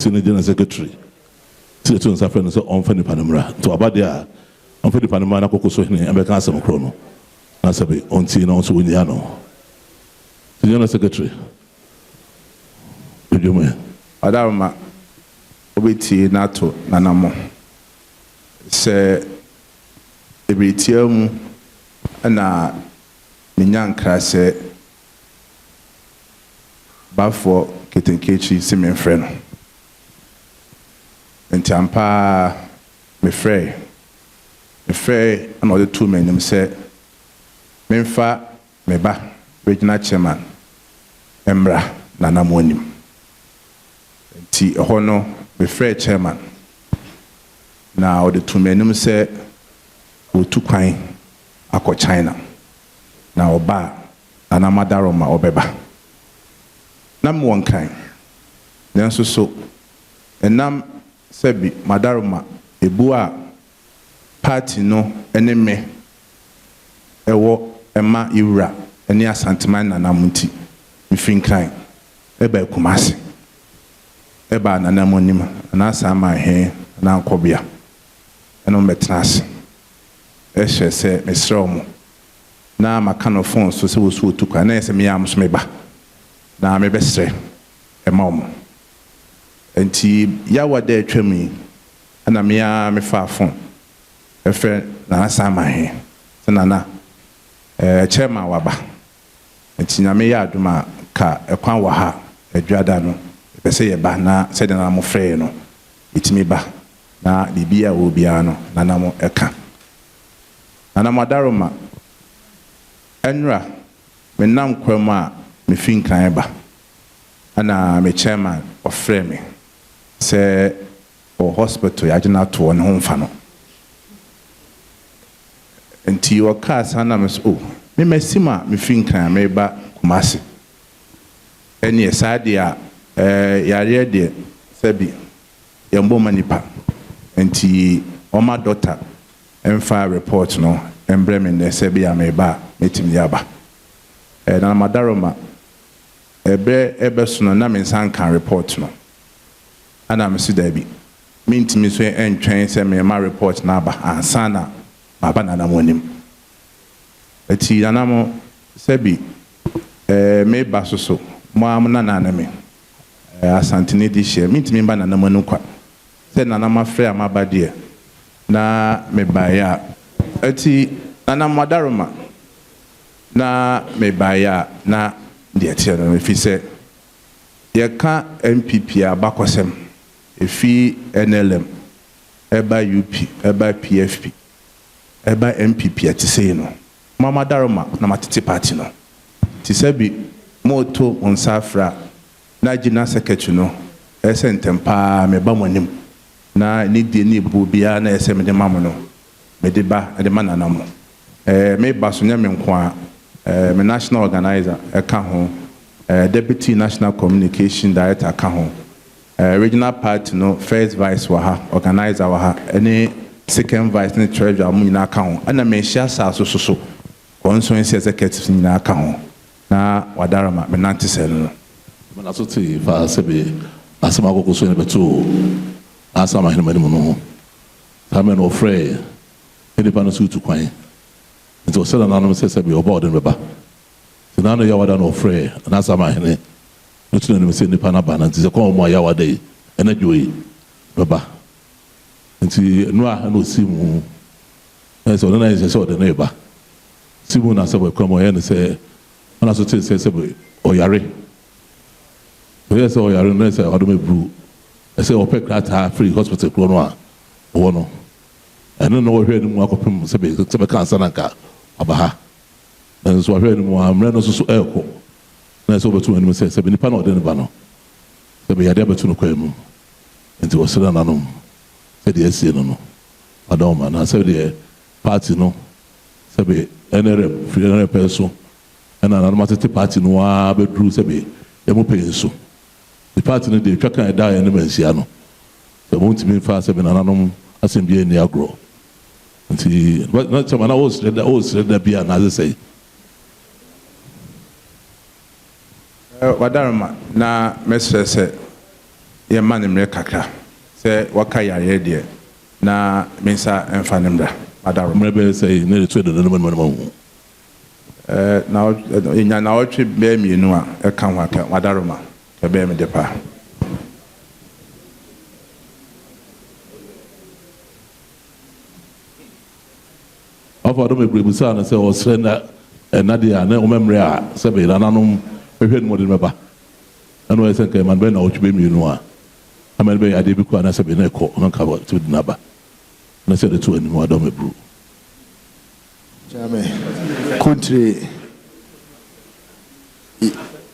Ne general secretary ti yɛto nsa frɛ no sɛ ɔmfa nipa no mmra. Nti waba deɛ a, ɔmfa nipa no mmra na kɔkɔ so hene ɛbɛka asɛm korɔ no na sɛbe ɔntie na ɔnso ɔnyia no. Nti general secretary, edwuma yɛ. Ɔdaroma, wobɛtie n'ato nanamo sɛ ebiritia mu ɛna menya nkra sɛ bafoɔ ketenkekyi sɛ memfrɛ no. Nti ampaa mefrɛ ɛna ɔde too m'anim sɛ memfa me ba regional chairman mmra nanamo anim. Nti ɛhɔ no mefrɛ chairman na ɔde too m'anim sɛ wɔtu kwan akɔ China na ɔba a, Nana Madaroma, ɔbɛba. Na mewɔ Nkran, nanso so ɛnam sɛbi Madaroma ebu a party no ne me ɛwɔ ɛma ewura ne Asanteman nanam nti, mefiri Nkran ɛba Kumase, ɛba nanam anim anaasa ama ahɛn na nkɔbea ɛna wɔbɛtena ase ɛhyɛ sɛ mesrɛ wɔn na maka no phone so sɛ wɔsu otu kwan na yɛ sɛ meyɛ am so meba na mebɛsrɛ ɛma wɔn. Nti yawa da atwam yi ɛna mea mefaa phone ɛfrɛ Nana Sama ahɛn sɛ Nana, chairman waba, nti Nyame yɛ adom a ka ɛkwan wɔ ha adwada no ɛpɛ sɛ yɛba na sɛdeɛ nana mo frɛɛ no yɛtumi ba na biribi a wɔ biara no nana mo ɛka. Nana mo adaroma, ɛnora menam kwan mu a mefi Nkran ba ɛna me chairman ɔfrɛ me sɛ ɔwɔ hospital, yɛagye no ato ne ho mfa no. Nti ɔkaa saa na me so, o memasi mu a mefi Nkran a meba Kumase, ɛneɛ saa deɛ a yareɛ deɛ sɛbi yɛmbɔ ma nipa, nti ɔma doctor ɛmfa report no ɛmbrɛ me nnɛ sɛ bi a meba a mɛtumi de aba. Na madaroma, ɛberɛ ɛbɛso no na me nsa nka report no, ana me so daabi, mentumi nso ɛntwɛn sɛ mema report no aba ansa na maba nanam anim. Ɛti nanam sɛbi meba so so mo a mo nana ne me Asantene di hyɛ mentumi mba nanam anim kwa sɛ nanam afrɛ a maba deɛ na mebaeɛ a. Ɛti nanam adaroma na mebaeɛ a na deɛ teɛ no ɛfiri sɛ yɛka NPP abakɔsɛm ɛfi NLM ɛba UP ɛba PFP ɛba NPP, ɛte sei no mama daroma na matete party no. Nti sɛ bi moto mo nsa afra na gyina secretary no, ɛsɛ ntɛm paa meba mo anim na ne die ne ebuo biara na ɛsɛ mede ma mo no, mede ba ɛde ma nana mo. Meba so nyɛ me nko a, me national organizer ɛka ho, deputy national communication director ka ho, regional party no first vice wɔ ha, organizer wɔ ha, ɛne second vice ne treasurer mo nyinaa ka ho, ɛna menhyia saa so so constituency executives nyinaa ka ho na wadarama menante sɛ no. Mana so te fa sɛbe asɛm akɔkɔ so ne bɛtoo asɛm ahenema no mu no ho saa mmerɛ no ɔfrɛɛ ne nipa no so tu kwan, nti ɔsɛ nananom sɛ sɛbe ɔba ɔde no bɛba. Nti nano yɛwada na ɔfrɛɛ n'asɛm ahene no to n'anim sɛ nipa no aba na nti sɛ kɔn mu a yɛwada yi ɛna dwo yi bɛba. Nti nnura na osi mu ɛsɛ ɔne na yɛ sɛ ɔde no ba si mu na sɛ wɔkura mu ɔyɛ no sɛ ɔna so te sɛ ɔyare, ɔyɛ sɛ ɔyare no sɛ ɔdɔm eburu ɛsɛ ɔpɛ krataa firi hospital kuro no a ɔwɔ no ɛno na wɔhwɛ anim akɔpem sɛ bɛka ansa na nka aba ha. Nso wɔhwɛ anim a mmerɛ no nso so ɛɛkɔ na ɛsɛ wɔbɛto anim sɛ nipa na ɔde ne ba no sɛ bɛyade abɛto no kwan mu. Nti wɔsrɛ nanom sɛdeɛ asie no adɔma na sɛdeɛ party no sɛbe NRM firi NRM pɛ so ɛna nanom atete party no waa bɛduru sɛbe ɛmu pɛn so the party no deɛ etwa kan ɛda yɛn ne manhyia no sɛ montumi mfa sɛbe nananom asɛm bi ani agorɔ. Nti na kyɛma na wɔresrɛ da wɔresrɛ da bi a na ase sɛe. Wadaroma, na mɛsrɛ sɛ Yɛmma no mmerɛ kakra. Sɛ waka yareɛ deɛ, na me nsa mfa no mmra. Madaworo. Mmerɛ bɛyɛ sɛn na yɛde to nananom anim na wɔahu? Ɛɛ, naawɔtwe, yɛnya naawɔtwe bɛyɛ mmienu a, ɛka ho a, kɛ Madaroma, ɛbɛyɛ me dɛ paa. Ɔfa dɔm bebree bisaa no sɛ ɔsrɛ na ɛna deɛ a na ɔma mmerɛ a sɛbe nananom bɛhwɛ no mu ɔde no bɛba. Ɛna ɔyɛ sɛ nka ɛma no bɛyɛ nnawɔtwe bɛyɛ mmienu a ama no bɛyɛ adeɛ bi koraa na sɛbe na ɛkɔ na nka wɔtumi de no aba na sɛ yɛde to anim a dɔm aburu. Kyerɛ me kontire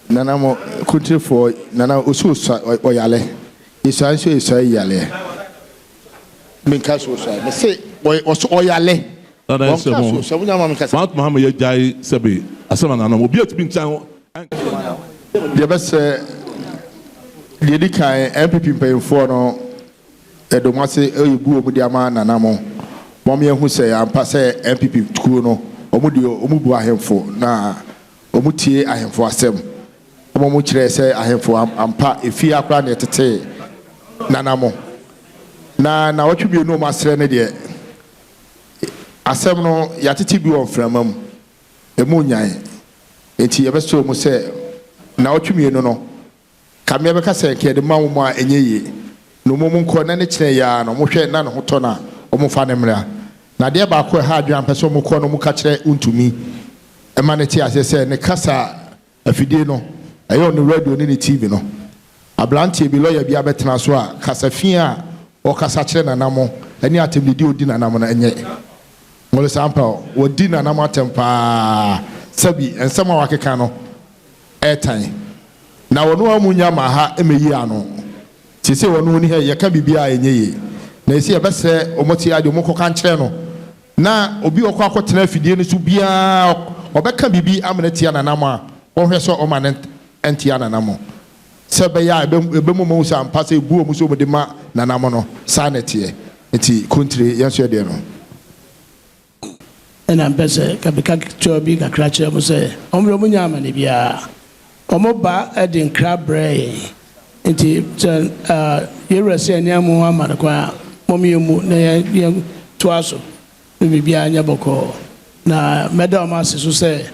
Nana mo kontirefoɔ nana osi osua ɔyale esua nso esua yaleɛ menka so osua mese ɔso ɔyale Nana wɔn ɛsɛ ka mo so osua mo nya ma menka sɛ. Maatoma ha ma yɛgyae sɛbe asɛm a nananom obi atumi nkyɛn ho. Deɛ bɛsrɛ deɛ di kan NPP mpanyinfoɔ no yɛde wɔn ase rebu wɔn de ama Nana mo ma wɔn ahu sɛ ampa sɛ NPP kuo no wɔn deɛ wɔn bu ahemfo na wɔn tie ahemfo asɛm wɔn wɔn kyerɛ sɛ ahemfo ampa efie akora na ɛtetee Nana mo na nawɔtwe mmienu wɔn asrɛ no deɛ asɛm no yɛatete bi wɔ mframa mu emu nyan nti yɛbɛsrɛ wɔn sɛ nawɔtwe mmienu no Ka mmea bɛka sɛ nka yɛde ma wɔn a ɛnyɛ yie na wɔn nkɔ na ne kyerɛ yɛ ara no wɔhwɛ na ne ho tɔ no a wɔn fa no mmra. Na adeɛ baako a ɛha adwene a mpɛ sɛ wɔn kɔ na wɔn ka kyerɛ wontumi ma no te aseɛ sɛ ne kasa afidie no ɛyɛ ɔno radio ne ne TV no abranteɛ bi lɔya bi abɛtena so a kasa fi a ɔkasa kyerɛ nanamo ne atɛmdidi a ɔdi nanamo no ɛnyɛ Wɔle saa ampa o wɔdi nanamo atɛm paa sɛbi nsɛm a wakeka no ɛtan na wɔn a wɔn nya ma ha mɛyi ano seesei wɔn wɔn ni ha yi yɛka biribiara a ɛnyɛ yie na yɛsi yɛbɛsrɛ wɔn te adeɛ wɔn kɔka nkyerɛ no na obi ɔkɔ akɔtena afidie no so biara ɔbɛka biribi amena tia nanam a wɔhwɛ sɛ ɔma no ntia nanam sɛ ɛbɛyɛ a ɛbɛmu wɔn sɛ ampa sɛ ebu wɔn sɛ wɔn de ma nanam no saa na ɛteɛ nti kontire yɛn nso yɛ deɛ no. Ɛna mpɛ sɛ ka meka ketewa bi kakra kyerɛ mo sɛ wɔn deɛ wɔnnya amane biara. Wɔn ba de nkra brɛɛ yɛn. Nti sɛ yɛn wura sɛ yɛne amu ama no kwan a, mom yɛmmu na yɛntoa so na biribiara nyɛ bɔkɔɔ. Na mɛda wɔn ase so sɛ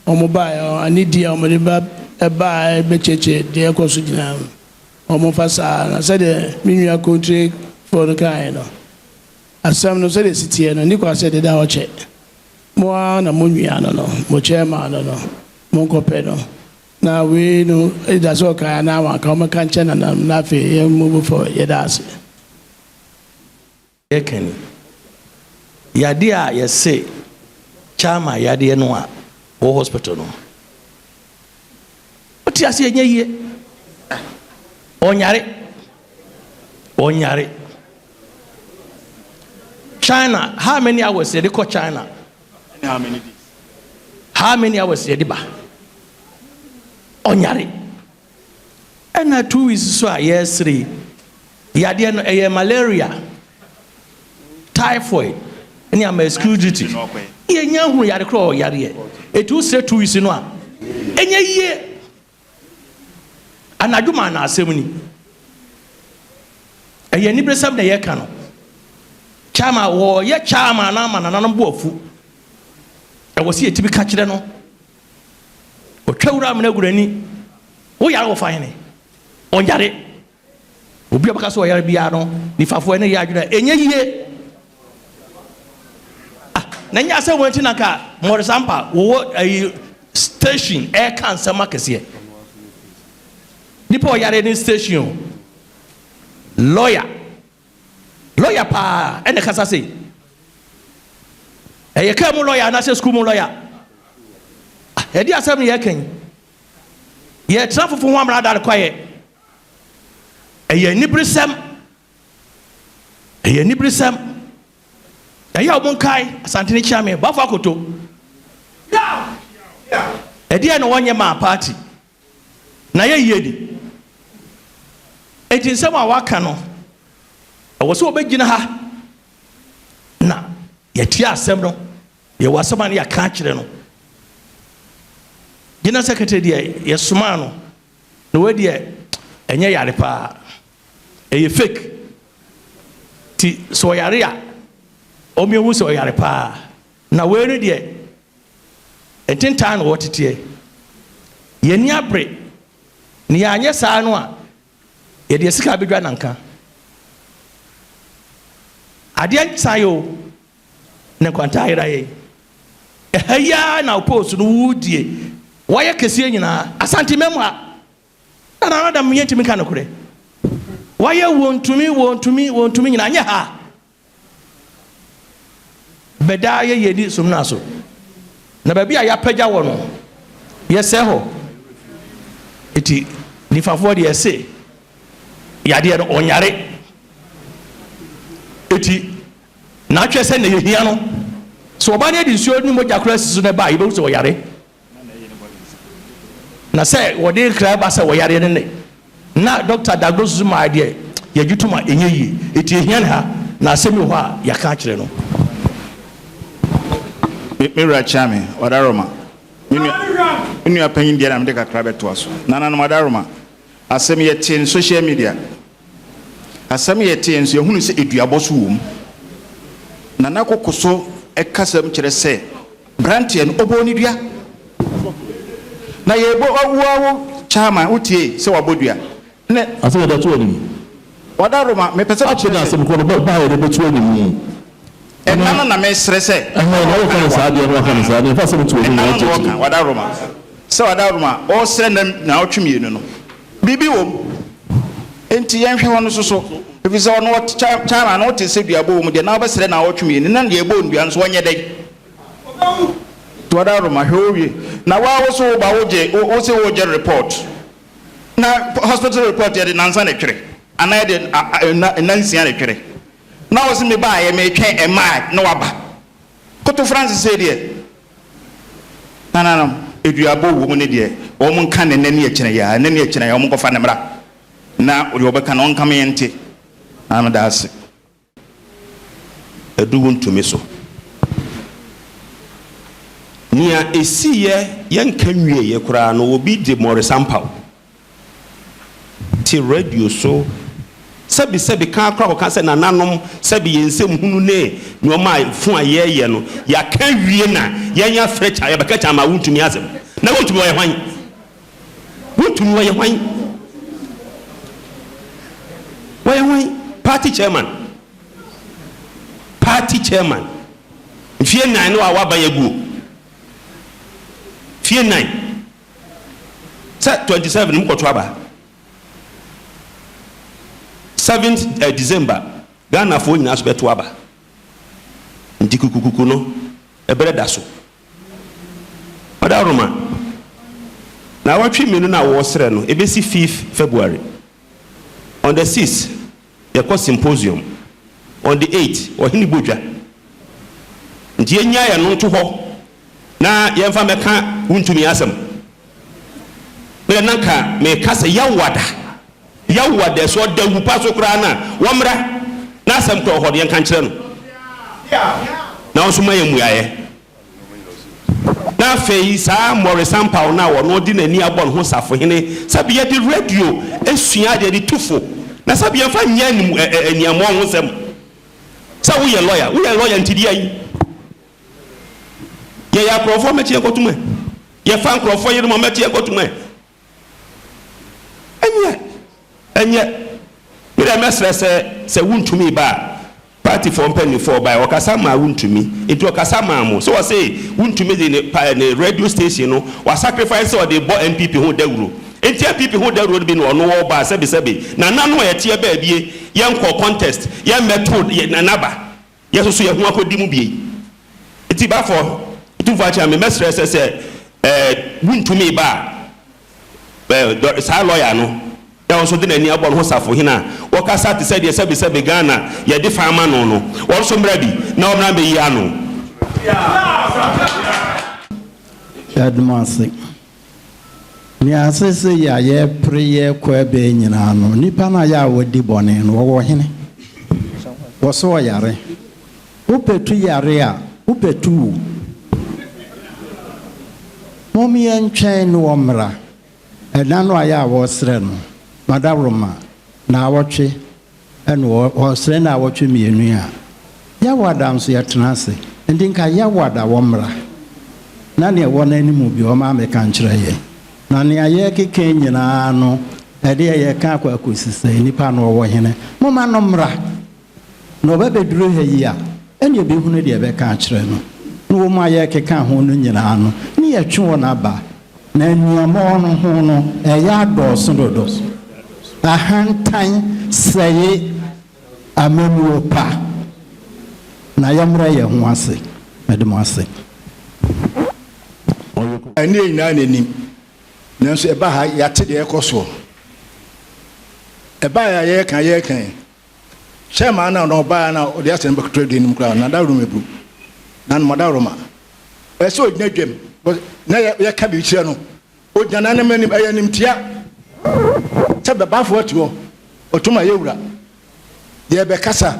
wɔn baeɛ, anidie a wɔde ba baeɛ bɛkyerɛkyerɛ deɛ ɛkɔ so nyinaa mu. Wɔmfa saa. Na sɛdeɛ me nua Kontire-foɔ no kaeɛ no, Asɛm no, sɛdeɛ ɛsi teɛ no, nni kwan sɛ ɛdeda hɔ kyɛ. Mo ara na monwia no no, mo chairman no no, monkɔpɛ no. Na wei no, either sɛ ɔkae anaa wanka, wɔmmɛka nkyerɛ nananom na afei yɛn move forward. Yɛda ase. Yɛka ni, yadeɛ a yɛse chairman yadeɛ no a ɔwɔ hospital no, wote aseɛ ɛnyɛ yie. Ɔnyare. Ɔnyare. China, how many hours yɛde kɔ China? How many days? How many hours yɛde ba? Ɔnyare. Ɛna 2 weeks so a yɛresere yi, yadeɛ no ɛyɛ malaria, typhoid, ɛne ama excuse duty. Yɛnya hunu yare korɔ ɔyareɛ. Ɛti wosrɛ 2 weeks no a, ɛnyɛ yie. Anadwo maa na asɛm ni. Ɛyɛ aniberesɛm na yɛka no. Chairman wɔyɛ chairman na ama nananom bo afu. Ɛwɔ sɛ yɛtumi ka kyerɛ no. Ɔtwa wura amena agu n'ani. Woyare wɔ fa hene. Ɔnyare. Obi a ɔbɛka sɛ ɔyare biara no, nifafoɔ ɛne yɛ adwene a ɛnyɛ yie. Ah, na nyɛ asɛm wɔn akyi na nka Maurice Ampa wɔwɔ ayi station ɛreka nsɛm akɛseɛ. Nipa ɔyare ne station o. Lawyer. Lawyer paa ɛna kasa sei. Ɛyɛ kaa mu lawyer anaasɛ school mu lawyer. Ah, ɛde asɛm no yɛka yi. Yɛtena fufu ho amena da no kwaeɛ. Ɛyɛ aniberesɛm. Ɛyɛ aniberesɛm. Ɛyɛ a wɔn nkae Asantene Kyeame Bafo Akoto. Ɛdeɛ na wɔnyɛ maa party. Na yɛ yie ni. Eti nsɛm a waka no, ɛwɔ sɛ wɔbɛgyina ha na yɛtie asɛm no. Yɛwɔ asɛm a ne yɛaka akyerɛ no. General secretary deɛ yɛsomaa no na wei deɛ ɛnyɛ yare paa. Ɛyɛ fake. Nti sɛ ɔyare a, ɔmmehu sɛ ɔyare paa. Na wei no deɛ, ntentan na wɔteteɛ. Yɛn ani abere. Na yɛanyɛ saa no a, yɛde yɛn sika bɛdwa nanka. Adeɛ nsaeɛ o, na nkwanta ayera yɛn. Ɛha yi ara na wo post no wodie. Wayɛ kɛseɛ nyinaa. Asante mɛmu ha. Na Nana Adam yɛntumi nka nokorɛ. Wayɛ wɔntumi wɔntumi wɔntumi nyinaa nyɛ ha. Bɛdaa yɛ yɛni sumina so. Na baabi a yɛapagya wɔ no, yɛsɛe hɔ. Eti nifafoɔ deɛ ɛse yadeɛ no ɔnyare. Eti na atwerɛ sɛ na yɛhia no. Sɛ ɔba no yɛde nsuo ne mogya koraa si so na ɛba a, yɛbɛhu sɛ ɔyare. Na sɛ wɔde nkra ba sɛ wɔyareɛ no ne na dɔkta diagnosis maa deɛ yɛgye tom a ɛnyɛ yie. Enti ɛhia ne ha na asɛm bi wɔ hɔ a yɛaka akyerɛ no. Me me wura Kyeame, Wadaroma, me nua me nua panyin deɛ na mede kakra bɛtoa so. Nananom Adaroma, asɛm yɛtee no social media. Asɛm yɛtee nso yɛhunu sɛ eduabɔ so wɔ mu. Nana Koko so kasam kyerɛ sɛ Branteɛ no ɔbɔɔ ne dua. Na yɛbɔ wo a wo chairman wo tie sɛ wabɔ dua ne. Asɛm yɛde ato anim. Wadaroma mepɛ sɛ Afei mekyerɛ na sɛ. asɛm korɔ no ba a yɛde bɛto anim. Ɛna no na mesrɛ sɛ. Ɛhɛn na wɔka no saa deɛ na wɔka no saa deɛ mfa asɛm nto anim Ɛna na no na wɔka wɔkyerɛkyerɛ. Wadaroma sɛ Wadaroma ɔresrɛ nna naawɔtwe mmienu no biribi wɔ mu enti yɛnhwɛ hɔ no nso so ɛfiri sɛ ɔno ɔte chairman no wote sɛ duabɔ wɔ mu deɛ na wobɛsrɛ naawɔtwe mmienu na deɛ ɛbɔɔ nnua no nso ɔnyɛ dɛn. Toada Roma hwɛ wo wie na waa wo so wo ba wo gye wo se wo gye report na hospital report yɛde nansa na ɛtwerɛ anaa yɛde nna nna nsia na ɛtwerɛ na wo se me baa yɛ me twɛn ɛmaa na waba koto France sei deɛ nananom eduabɔ wɔ mu ne deɛ wɔn nka ne nɛ ne ɛkyerɛ yɛ a nɛ ne ɛkyerɛ yɛ wɔn nkɔfa ne mmra na deɛ wɔbɛka no ɔnka me yɛn nte na meda ase. Adu wo ntumi so. Nea esiiɛ yɛnka nwieɛ koraa no obi de Maurice Ampaw te radio so sɛbi sɛbi ka koraa kɔka sɛ nananom sɛbi yɛn nsɛm hunu ne nnoɔma a fo a yɛyɛ no yɛaka awie na yɛn afrɛ kya yɛbɛka kya ama wontumi asɛm na wontumi ɔyɛ hwan? Wontumi wɔyɛ hwan? Wɔyɛ hwan? Party chairman. Party chairman. Mfie nnan no a waban aguo. Mfie nnan. Sɛ 27 mu kɔto aba. 7th eh, December Ghanafoɔ nyinaa so bɛto aba. Nti kukukuku no ɛberɛ da so. Ɔdaworoma, Naawɔtwe mmienu no a wɔresrɛ no, ɛbɛsi fifth February. On the sixth, yɛkɔ symposium. On the eighth, ɔhene bɔ dwa. Nti yɛnnyae ɛno nto hɔ na yɛmfa mmɛka wontumi asɛm. Me deɛ na nka meka sɛ Yawada, Yawada, sɛ ɔda wupa so koraa no a, wɔmmra na asɛm korɔ wɔ hɔ no yɛnka nkyerɛ no na ɔnso ma yɛn mmuaeɛ. Na afei saa Maurice Ampaw no a ɔno ɔde n'ani abɔ ne ho safohene, sɛbi yɛde radio sua adeɛ de tu fo, na sɛbi yɛmfa nyɛ anim ɛ ɛ aniammɔn ho nsɛm. Sɛ woyɛ lɔya, woyɛ lɔya nti deɛn? Yɛyɛ akorɔmfoɔ mmɛkye yɛn kɔtom ɛ. Yɛfa nkorɔfoɔ yerenom mmɛkye yɛn kɔtom ɛ. Ɛnyɛ, ɛnyɛ. Me deɛ mɛsrɛ sɛ, sɛ wontumi ba a, party foɔ mpaninfoɔ baɛ, ɔkasa maa wontumi, nti ɔkasa maa mo. Sɛ ɔse wontumi de ne pa, ne radio station no, wa sacrifice sɛ ɔde bɔ NPP ho dawuro. Nti NPP ho dawuro no bi na ɔno ɔɔbɔ a, sɛbi sɛbi, nana no a yɛteɛ baabie, yɛnkɔ contest, yɛmmɛto yɛ, nana ba. Yɛsoso yɛn ho akɔdi mu bie. Nti bafɔ Otumfoɔ akyea me mɛsrɛ sɛ sɛ ɛɛ wontumi ba a ɛɛ dɔ saa lɔya no na ɔno nso de n'ani abɔ ne ho safohene a wɔkasa te sɛ deɛ sɛbe sɛbe Ghana yɛde fa ama no no wɔn nso mmra bi na wɔmmra mmɛyi ano. Yɛda mo ase. Nea seesei a yɛrepere yɛrekɔ ɛbɛn nyinaa no, nnipa no a yɛ a wɔdi bɔne no, wɔwɔ hene? Wɔso ɔyare. Wopɛ tu yare a, wopɛ tu wu. Mom yɛntwɛn no ɔmmra. Ɛda no a yɛ a wɔresrɛ no, madaworoma, naawɔtwe. Ɛna ɔsrɛ naawɔtwe mmienu yi a, Yawada nso yɛtena ase. Nti nka Yawada wɔmmra na nea ɛwɔ n'anim bi ɔma mmɛka nkyerɛ yɛn. Na nea yɛrekeka nyinaa no, ɛdeɛ yɛka akɔ akɔsi sɛ nipa no ɔwɔ hene. Momma no mmra. Na ɔbɛbɛduru ha yi a, ɛne ɛbɛhunu deɛ ɛbɛka akyerɛ no. Na wɔn a yɛrekeka ho no nyinaa no, ne yɛtwe wɔn aba. Na nnuamɔ no ho no, ɛyɛ adɔɔso dodo. Ahantan sɛe amammuo pa. Na yɛmmerɛ yɛn ho ase. Mede mo ase. Ɛne yɛn nyinaa n'anim, nanso ɛba ha yɛate deɛ ɛkɔ soɔ. Ɛbaa yɛ a yɛreka yɛreka yi, chairman na ɔno ɔbaa na ɔde asɛm bɛkoto adi anim koraa na dawuro mɛbu na no dawuro ma ɛsɛ ogyina dwam na yɛka biribi kyerɛ no, ogyina n'anim anim ɛyɛ animtia sɛ bɛbaafoɔ ati hɔ ɔtum a yɛwura yɛbɛkasa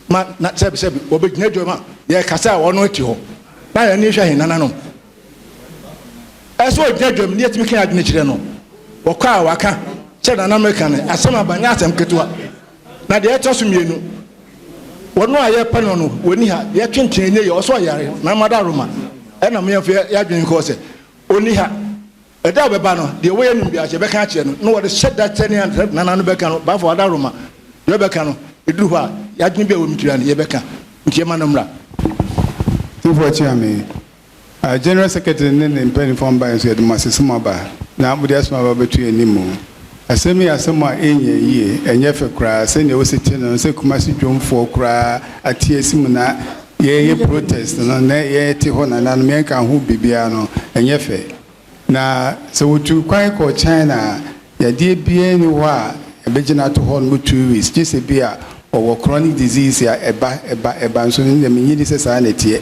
ma na sɛbi sɛbi wɔbɛgyina dwam a yɛkasa a ɔno ati hɔ na yɛn ani hwɛ he nananom. Ɛsɛ ogyina dwam ne yɛtumi ka adwene kyerɛ no. Wɔkɔ a waka sɛ nananom ka no asɛm aba nyɛ asɛm ketewa. Na deɛ ɛtɔ so mmienu, wɔn a yɛpɛ no no wɔni ha, yɛtwentwɛn nye yɛ ɔsɔ ɔyare na amada roma ɛna mo yɛmfa yɛadwene kɔɔ sɛ ɔni ha. Ɛda a ɔbɛba no deɛ wɔyɛ nim biara yɛbɛka akyerɛ no na wɔde hyɛ da kyɛ ne nana no bɛka no baafo ada roma deɛ ɔbɛka no ɛduru hɔ a yɛadwene bi a wɔ mu tiri no yɛbɛka, nti yɛma no mmra. Tumfoɔ Kyeame, General Secretary ne ne mpanimfoɔ mba nso yɛde mo asese mo aba na mode asɛm aba bɛto yɛn anim. Asɛm yi yɛ asɛm a ɛnyɛ yie, ɛnyɛ fɛ koraa sɛnea wosi te no sɛ Kumasi dwomfoɔ koraa ate asi mu na yɛyɛ protest no na yɛte hɔ nananom yɛnka ho biribiara no, ɛnyɛ fɛ. Na sɛ wotu kwan kɔ China a, yadeɛ biara ni hɔ a ɛbɛgyina to hɔ no 2 weeks, gye sɛ bi a ɔwɔ chronic disease a ɛba ɛba ɛba nso no deɛ menyi di sɛ saa na ɛteɛ.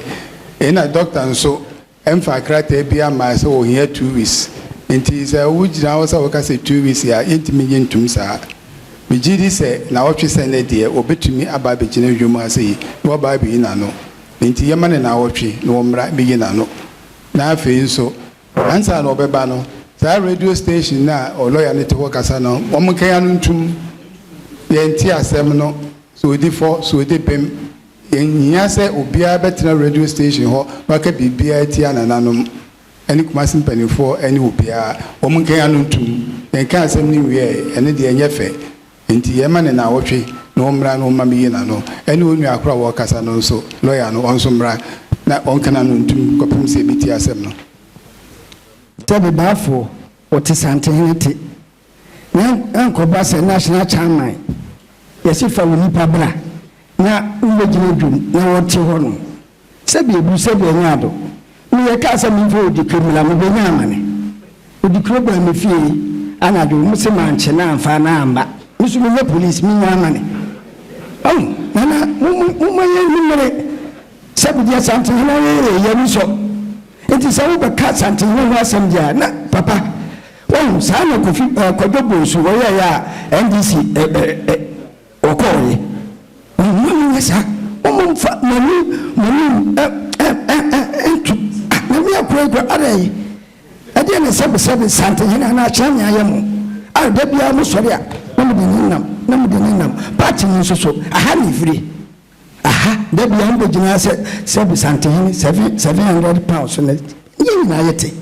Ɛna doctor nso ɛmfa krataa bi ama sɛ ohia 2 weeks, nti sɛ wogyina hɔ sɛ woka sɛ 2 weeks a, yɛntumi nye ntom saa. Megye di sɛ naawɔtwe sɛ ne deɛ wɔbɛtumi aba abɛgyina dwom ase yi na wɔaba abɛyi n'ano, nti yɛma ne naawɔtwe na wɔmmra bɛyi n'ano. Na afei nso ansa na ɔbɛba no, saa radio station na ɔlɔya no te hɔ kasa no, wɔn nkɛya no ntum yɛnte asɛm no sɛ odi fɔ sɛ odi bem. Yɛnhia sɛ obiara bɛtena radio station hɔ waka biribiara tia nananom ɛne Kumasi mpanimfoɔ ɛne obiara. Wɔn nkɛya no ntum yɛnka asɛm no nwie. Ɛne deɛ ɛnyɛ fɛ, nti yɛma ne naawɔtwe na wɔmmra na wɔmma meyi n'ano. Ɛne wɔn nua akoro a wɔrekasa no nso, lɔya no, ɔno nso mmra na ɔnka n'ano ntum kɔpem sɛ ebi tie asɛm no. Sɛ bebaafoɔ wɔte Santehene te na nkɔba sɛ national chairman yɛsi fa wo nipa bra na wobɛgyina dwom na wɔte hɔ no, sɛbi ebu sɛbi ɛnyɛ ado. Meyɛ kaa sɛ memfa odikuro mmra, mebɛnya amane. Odikuro baa me fie anadwo mo se mankye na amfa na amba. Me so menyɛ police, menya amane. Ɔn nana, momma yɛn mmere sɛbi deɛ Santehene ayɛ yɛ ni sɔ. Nti sɛ wobɛka Santehene ho asɛm deɛ a, na papa wɔn saa na Kofi Kwadwo Bonsu wɔyɛeɛ a NDC ɛ ɛ ɛ wɔkɔɔyɛ. Mma mo nyɛ saa. Wɔn mfa mani mani ɛ ɛ ɛ ɛ nto na mi akora ekura ara yi. Ɛdeɛ na sɛbi sɛbi Santehene anaa akyerɛ mi ayɛ mo a da biara mo sɔre a na mo de ne nam na mo de ne nam party no nso so aha na efiri aha da biara mo bɛ gyina sɛ sɛbi Santehene £700 na yɛn nyinaa yɛ te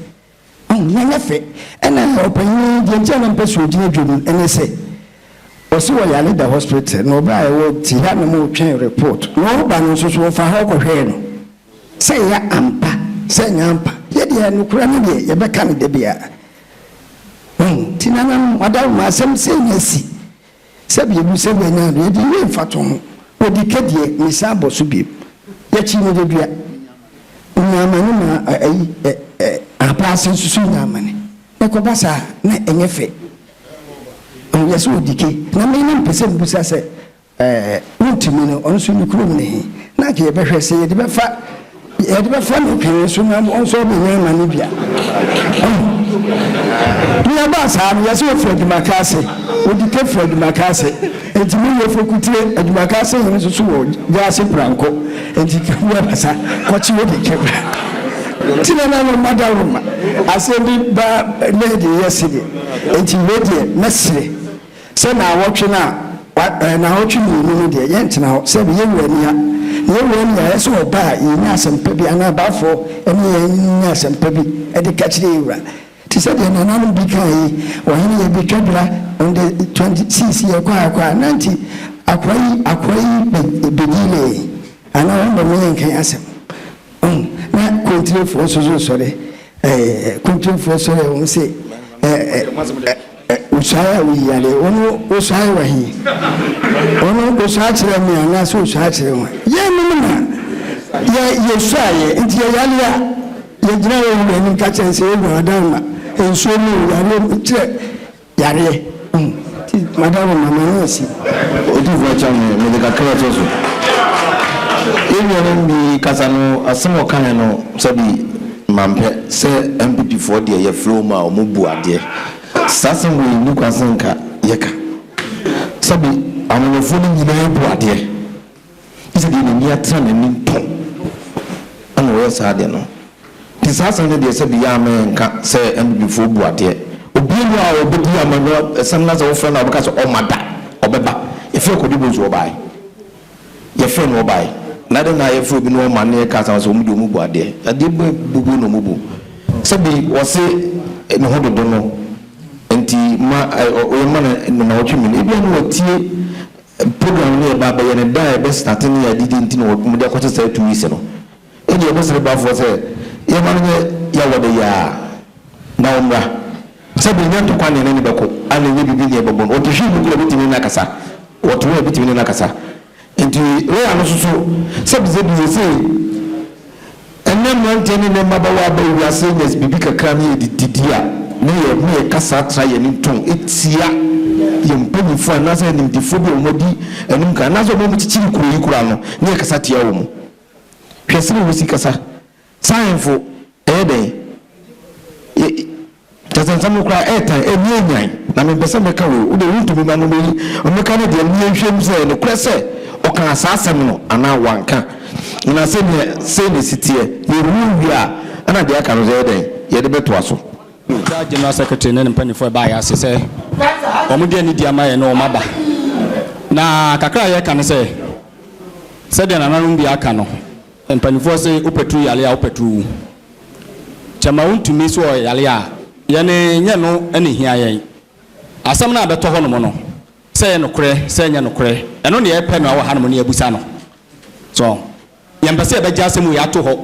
ɔn na nyɛ fɛ. Ɛna ɔpanyin deɛ nti a na mpɛ sɛ ogyina dwom ɛne sɛ ɔsi wɔ yare da hospital na ɔbaa ɛwɔ ti ha na mo twɛn report na ɔba no nso so wɔfa hɔ kɔhwɛɛ no sɛ ɛyɛ ampa sɛ ɛnyɛ ampa. Yɛdeɛ nokora no deɛ yɛbɛka no da biara ɔn ti nananom ɔdawoma asɛm sɛ nya si sɛbi ebu sɛbi ɛnya ado yɛde yie mfa to ho wɔdi kɛdeɛ mesa abɔ so biem yɛkyi no dedua nyaamane ma ayi ɛ ɛ apaase nso so nyaamane na kɔba saa na ɛnyɛ fɛ. Ɔn yɛ sɛ ɔdi ke na me na mpɛ sɛ mbusa sɛ wontumi no ɔno nso ne kurom ne he na anka yɛbɛhwɛ sɛ yɛde bɛfa no twene so na ɔno nso ɔbɛnya ama no bia ne yɛbaa saa no. Yɛsɛ wɔfiri adwumaka ase, wɔdi ke firi adwumaka ase, nti meyɛ fokutire adwumaka ase hene nso so wɔ gyaase pranko, nti wabasa kɔkye wɔdi ke bra. Nti na nano madaroma asɛm bi ba ne de yɛ sedeɛ, nti wei deɛ mɛsere sɛ naawɔtwe no a. Wa ɛɛ naawɔtwe mmienu no deɛ yɛntena hɔ sɛbi yɛn wura ni ha. Na yɛn wura ni ha ɛsɛ ɔba a yɛnya asɛmpa bi anaa abaafoɔ ɛne yɛn nya asɛmpa bi ɛde ka kyerɛ yɛn wura. Te sɛ deɛ nananom bi kaa yi, ɔhene yɛbɛtwa dwa on the 26 yɛkɔ a kɔ a na nti akoa yi akoa yi bɛ bɛdiilee anaa wɔn bɛ mo yɛn nkan asɛm. Ɔn na kontirefoɔ nso so sɔre ɛɛ kontirefoɔ sɔre wɔn se ɛɛ ɛ osuae a oyi yareɛ wɔn osuae wɔ he wɔn osuae kyerɛ me anaasɛ osuae kyerɛ wɔn yɛn nom na yɛ yɛsuaeɛ nti yɛ yare a yɛgyina yɛn wura anim ka kyerɛ sɛ yɛn wura adan ma nsuo mu yareɛ mu kyerɛ yareɛ nti madam mama no asi. Otumfoɔ akyia me, mede kakra ɛto so. Yɛn nuanom bi kasa no, asɛm a ɔkaeɛ no, sɛbi mampɛ sɛ NPP foɔ deɛ yɛfrɛ wɔn a wɔn bu adeɛ. Saa asɛm wei nni kwan sɛ nka yɛka. Sɛbi amanyɔfoɔ no nyinaa bu adeɛ. Gye sɛ deɛ n'ani atena n'anim tɔn ɛna ɔyɛ saa adeɛ no. Nti saa asɛm no deɛ sɛbi yɛ a ma yɛnka sɛ NPP foɔ bu adeɛ. Obiara nni hɔ a ɔbɛdi amanyɔ sɛm na sɛ wofrɛ no a ɔbɛka sɛ ɔmma da. Ɔbɛba. Yɛfrɛ Kwadwo Bonsu ɔbaeɛ. Yɛfrɛ no ɔbaeɛ. Na adɛn na yɛfrɛ obi na ɔmma na yɛka asɛm sɛ wɔn deɛ wɔn bu adeɛ. Adeɛ bɛn bubuo na wɔn bu? Sɛbi wɔse ne ho dodo no nti ma yɛmma no nnawɔtwe mmienu. Ebia na watie program no yɛba abɛyɛ no da a yɛbɛ starte ne yɛadidi nti na wɔde akɔhyɛ saa 2 weeks no. Ɛdeɛ yɛbɛsrɛ bafoɔ sɛ yɛma no nyɛ yɛawɔ de yɛ a na ɔmmra. Sɛbi ɛnyɛ ntɔkwa ne ɛne ne bɛko ana ɛnyɛ biribi ne ɛbɛbɔ no. Ɔte hwii mu kora ɛbɛtumi ne no akasa. Wɔte hɔ a ɛbɛtumi ne no akasa. Nti lɔya no nso so sɛbi sɛbi yɛsɛ ɛnɛ mmeranteɛ ne ne mmabaawa aba wiase nya biribi kakra ne yɛde didi a ne yɛ ne yɛ kasa tra yɛn ntɔn etia yɛn mpanyinfoɔ anaasɛ animdifoɔ bi a wɔn adi anim kan anaasɛ wɔn a wɔkyekyere kuro yi kura no ne yɛ kasa tia wɔn. Hwɛ sɛ wɔsi kasa saa ahemfo ɛyɛ dɛn yɛ kyerɛ nsɛm no koraa ɛɛtan ɛni enyan na mempɛ sɛ mɛka wei wode wontumi ma no mɛyi ɔmɛka no deɛ ne yɛnhwɛ mu sɛ nokorɛ sɛ ɔkaa saa asɛm no anaa wanka na sɛdeɛ sɛ ne si teɛ yɛhu wie a ɛna deɛ aka no sɛ yɛ dɛn yɛde bɛtoa so. Da general secretary ne ne mpanimfoɔ ɛbaayɛ ase sɛ wɔn de ani di ama yɛn na wɔn aba. Na kakra a yɛka no sɛ sɛdeɛ nananom bi aka no, mpanimfoɔ sɛ wopɛturu yale a wopɛturu wu kyɛma wontumi so ɔyɛ yale a yɛne nyɛ no ɛne hia yɛn asɛm no a bɛtɔ hɔ nom no sɛ ɛyɛ nokorɛ sɛ ɛnyɛ nokorɛ, ɛno ne yɛpɛ no a wɔ hanom ne yɛbusa no so. Yɛmpɛ sɛ yɛbɛgye asɛm wei ato hɔ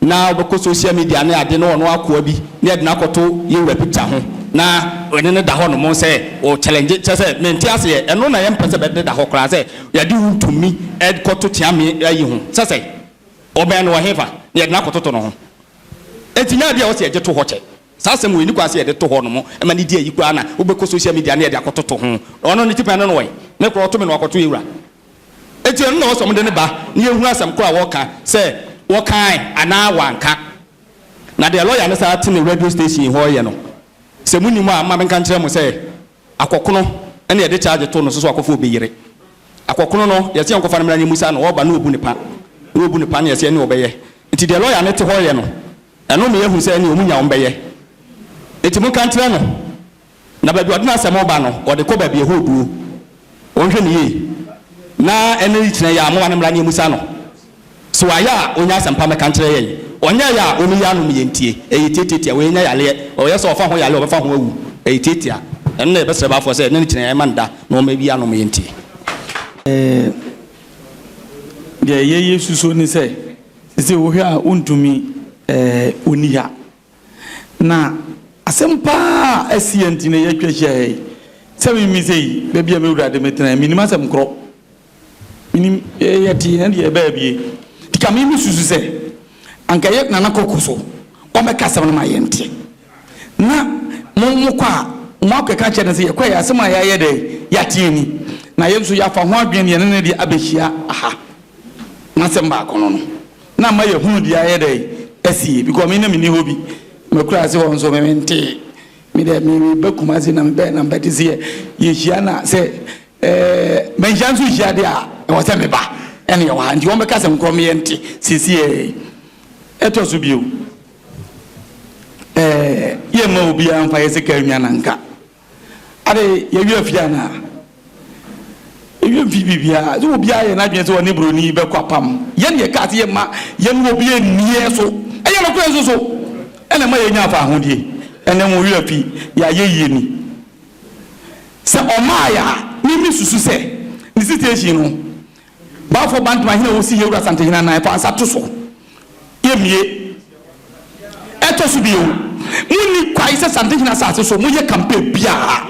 na wobɛkɔ social media ne ade na ɔno akoa bi ne yɛde no akɔto yɛwura picture ho na ɔne no da hɔ nom sɛ ɔ challenge kyerɛ sɛ mente aseɛ. Ɛno na yɛmpɛ sɛ bɛde da hɔ koraa sɛ yɛde wo ntumi ɛkɔto kyeame ayi ho sɛ ɔbɛn no wɔ hefa na yɛde no akɔtoto no ho. Enti nyɛ adeɛ a wɔsɛ yɛgye to hɔ kyɛ. Saa asɛm wei ni kwan sɛ yɛde to hɔ nom ɛma ne di ayi koraa na wobɛkɔ social media ne yɛde akɔtoto ho. Ɔno ne tipɛn no no wɔn ne korɔ ɔto me na wakɔto yɛwura. Enti ɛno na wɔsɛ ɔmde ne ba ne yɛhunu asɛm korɔ a wɔka sɛ wɔkae anaa wanka. Na deɛ lɔya no saa te ne radio station hɔ yɛ no sɛ munim a, ma menka nkyerɛ mo sɛ akɔkono ɛne yɛde charge to no so so akɔfo obi yere akɔkono no, yɛsɛ yɛnkɔfa no mmra ne musa no ɔba na ɔbu ne pa na ɔbu ne pa ne yɛsɛ ɛne ɔbɛyɛ. Nti deɛ lɔya no te hɔ yɛ no, ɛno ma yɛhu sɛ ɛne ɔmu nya wɔn bɛyɛ. Nti monka nkyerɛ no na baabi ɔde n'asɛm ɔba no, ɔde kɔ baabi ɛhɔ oduo, wɔnhwɛ ne yie na ɛne kyerɛ yɛ a mowa no mmra ne yɛmusa no sɛ wayɛ a ɔnya asɛmpa mɛka nkyerɛ yɛn, ɔnyɛ yɛ a ɔmɛyi ano ma yɛntie. Ɛyɛ tiatiatia wɔyɛnya yaleɛ, ɔyɛ sɛ ɔfa ho yaleɛ ɔbɛfa ho awu. Ɛyɛ tiatia. Ɛno na yɛbɛsrɛ baafoɔ sɛ ɛne ne kyerɛ yɛn ma no da na ɔma bi ano ma yɛntie. Deɛ yɛyɛ susuo ne sɛ sɛ wohwɛ a wontumi ɔni ha na asɛm paa a asi yɛ nti na yɛatwa ahyia yi sɛ memi sɛ yi baabi a mewura de metena menim asɛm korɔ menim yɛte yɛn deɛ ɛbɛɛ bie nti ka memi susu sɛ anka yɛ nana kɔkɔ so ɔmɛka asɛm no ma yɛnte na mo mo kɔ a mo akɔka kyerɛ no sɛ yɛkɔ yɛ asɛm a yɛayɛ dɛ yɛate ni na yɛn nso yɛafa ho adwene yɛne ne deɛ abɛhyia aha n'asɛm baako no na ama yɛhunu deɛ ayɛ dɛ asie because me na menni hɔ bi makura ase hɔ nso memente me dɛ meba Kumase na mebɛɛ na mbɛte sɛ yɛhyia na sɛ manhyia nso hyia deɛ a ɛwɔ sɛ meba ɛne yɛwɔ ha nti wɔn bɛka sɛ nkorɔ meyɛnte siesie. Ɛtɔ so bio, yɛmma obiara mfa yɛ sika nwa nanka ade yɛwi afie anaa. Yɛn werɛ mfi biribiara. Sɛ obiara yɛ n'adwene sɛ ɔne buroni yi bɛkɔ apam, yɛn deɛ kaa sɛ yɛmma yɛne obi nni yɛn so. Ɛyɛ nokorɛ nso so ɛna ɛma yɛnya afahodie. Ɛnnɛ mo werɛ afi yɛn ayɛyie ni. Sɛ ɔmaaeɛ a, me mesusu sɛ ne situation no, Balfour Bantama hene a ɔsi Yawuru Asantehene anan fa nsa to so. Yɛmmie. Ɛtɔ so bio, monni kwae sɛ Santehene asase so moyɛ campaign biara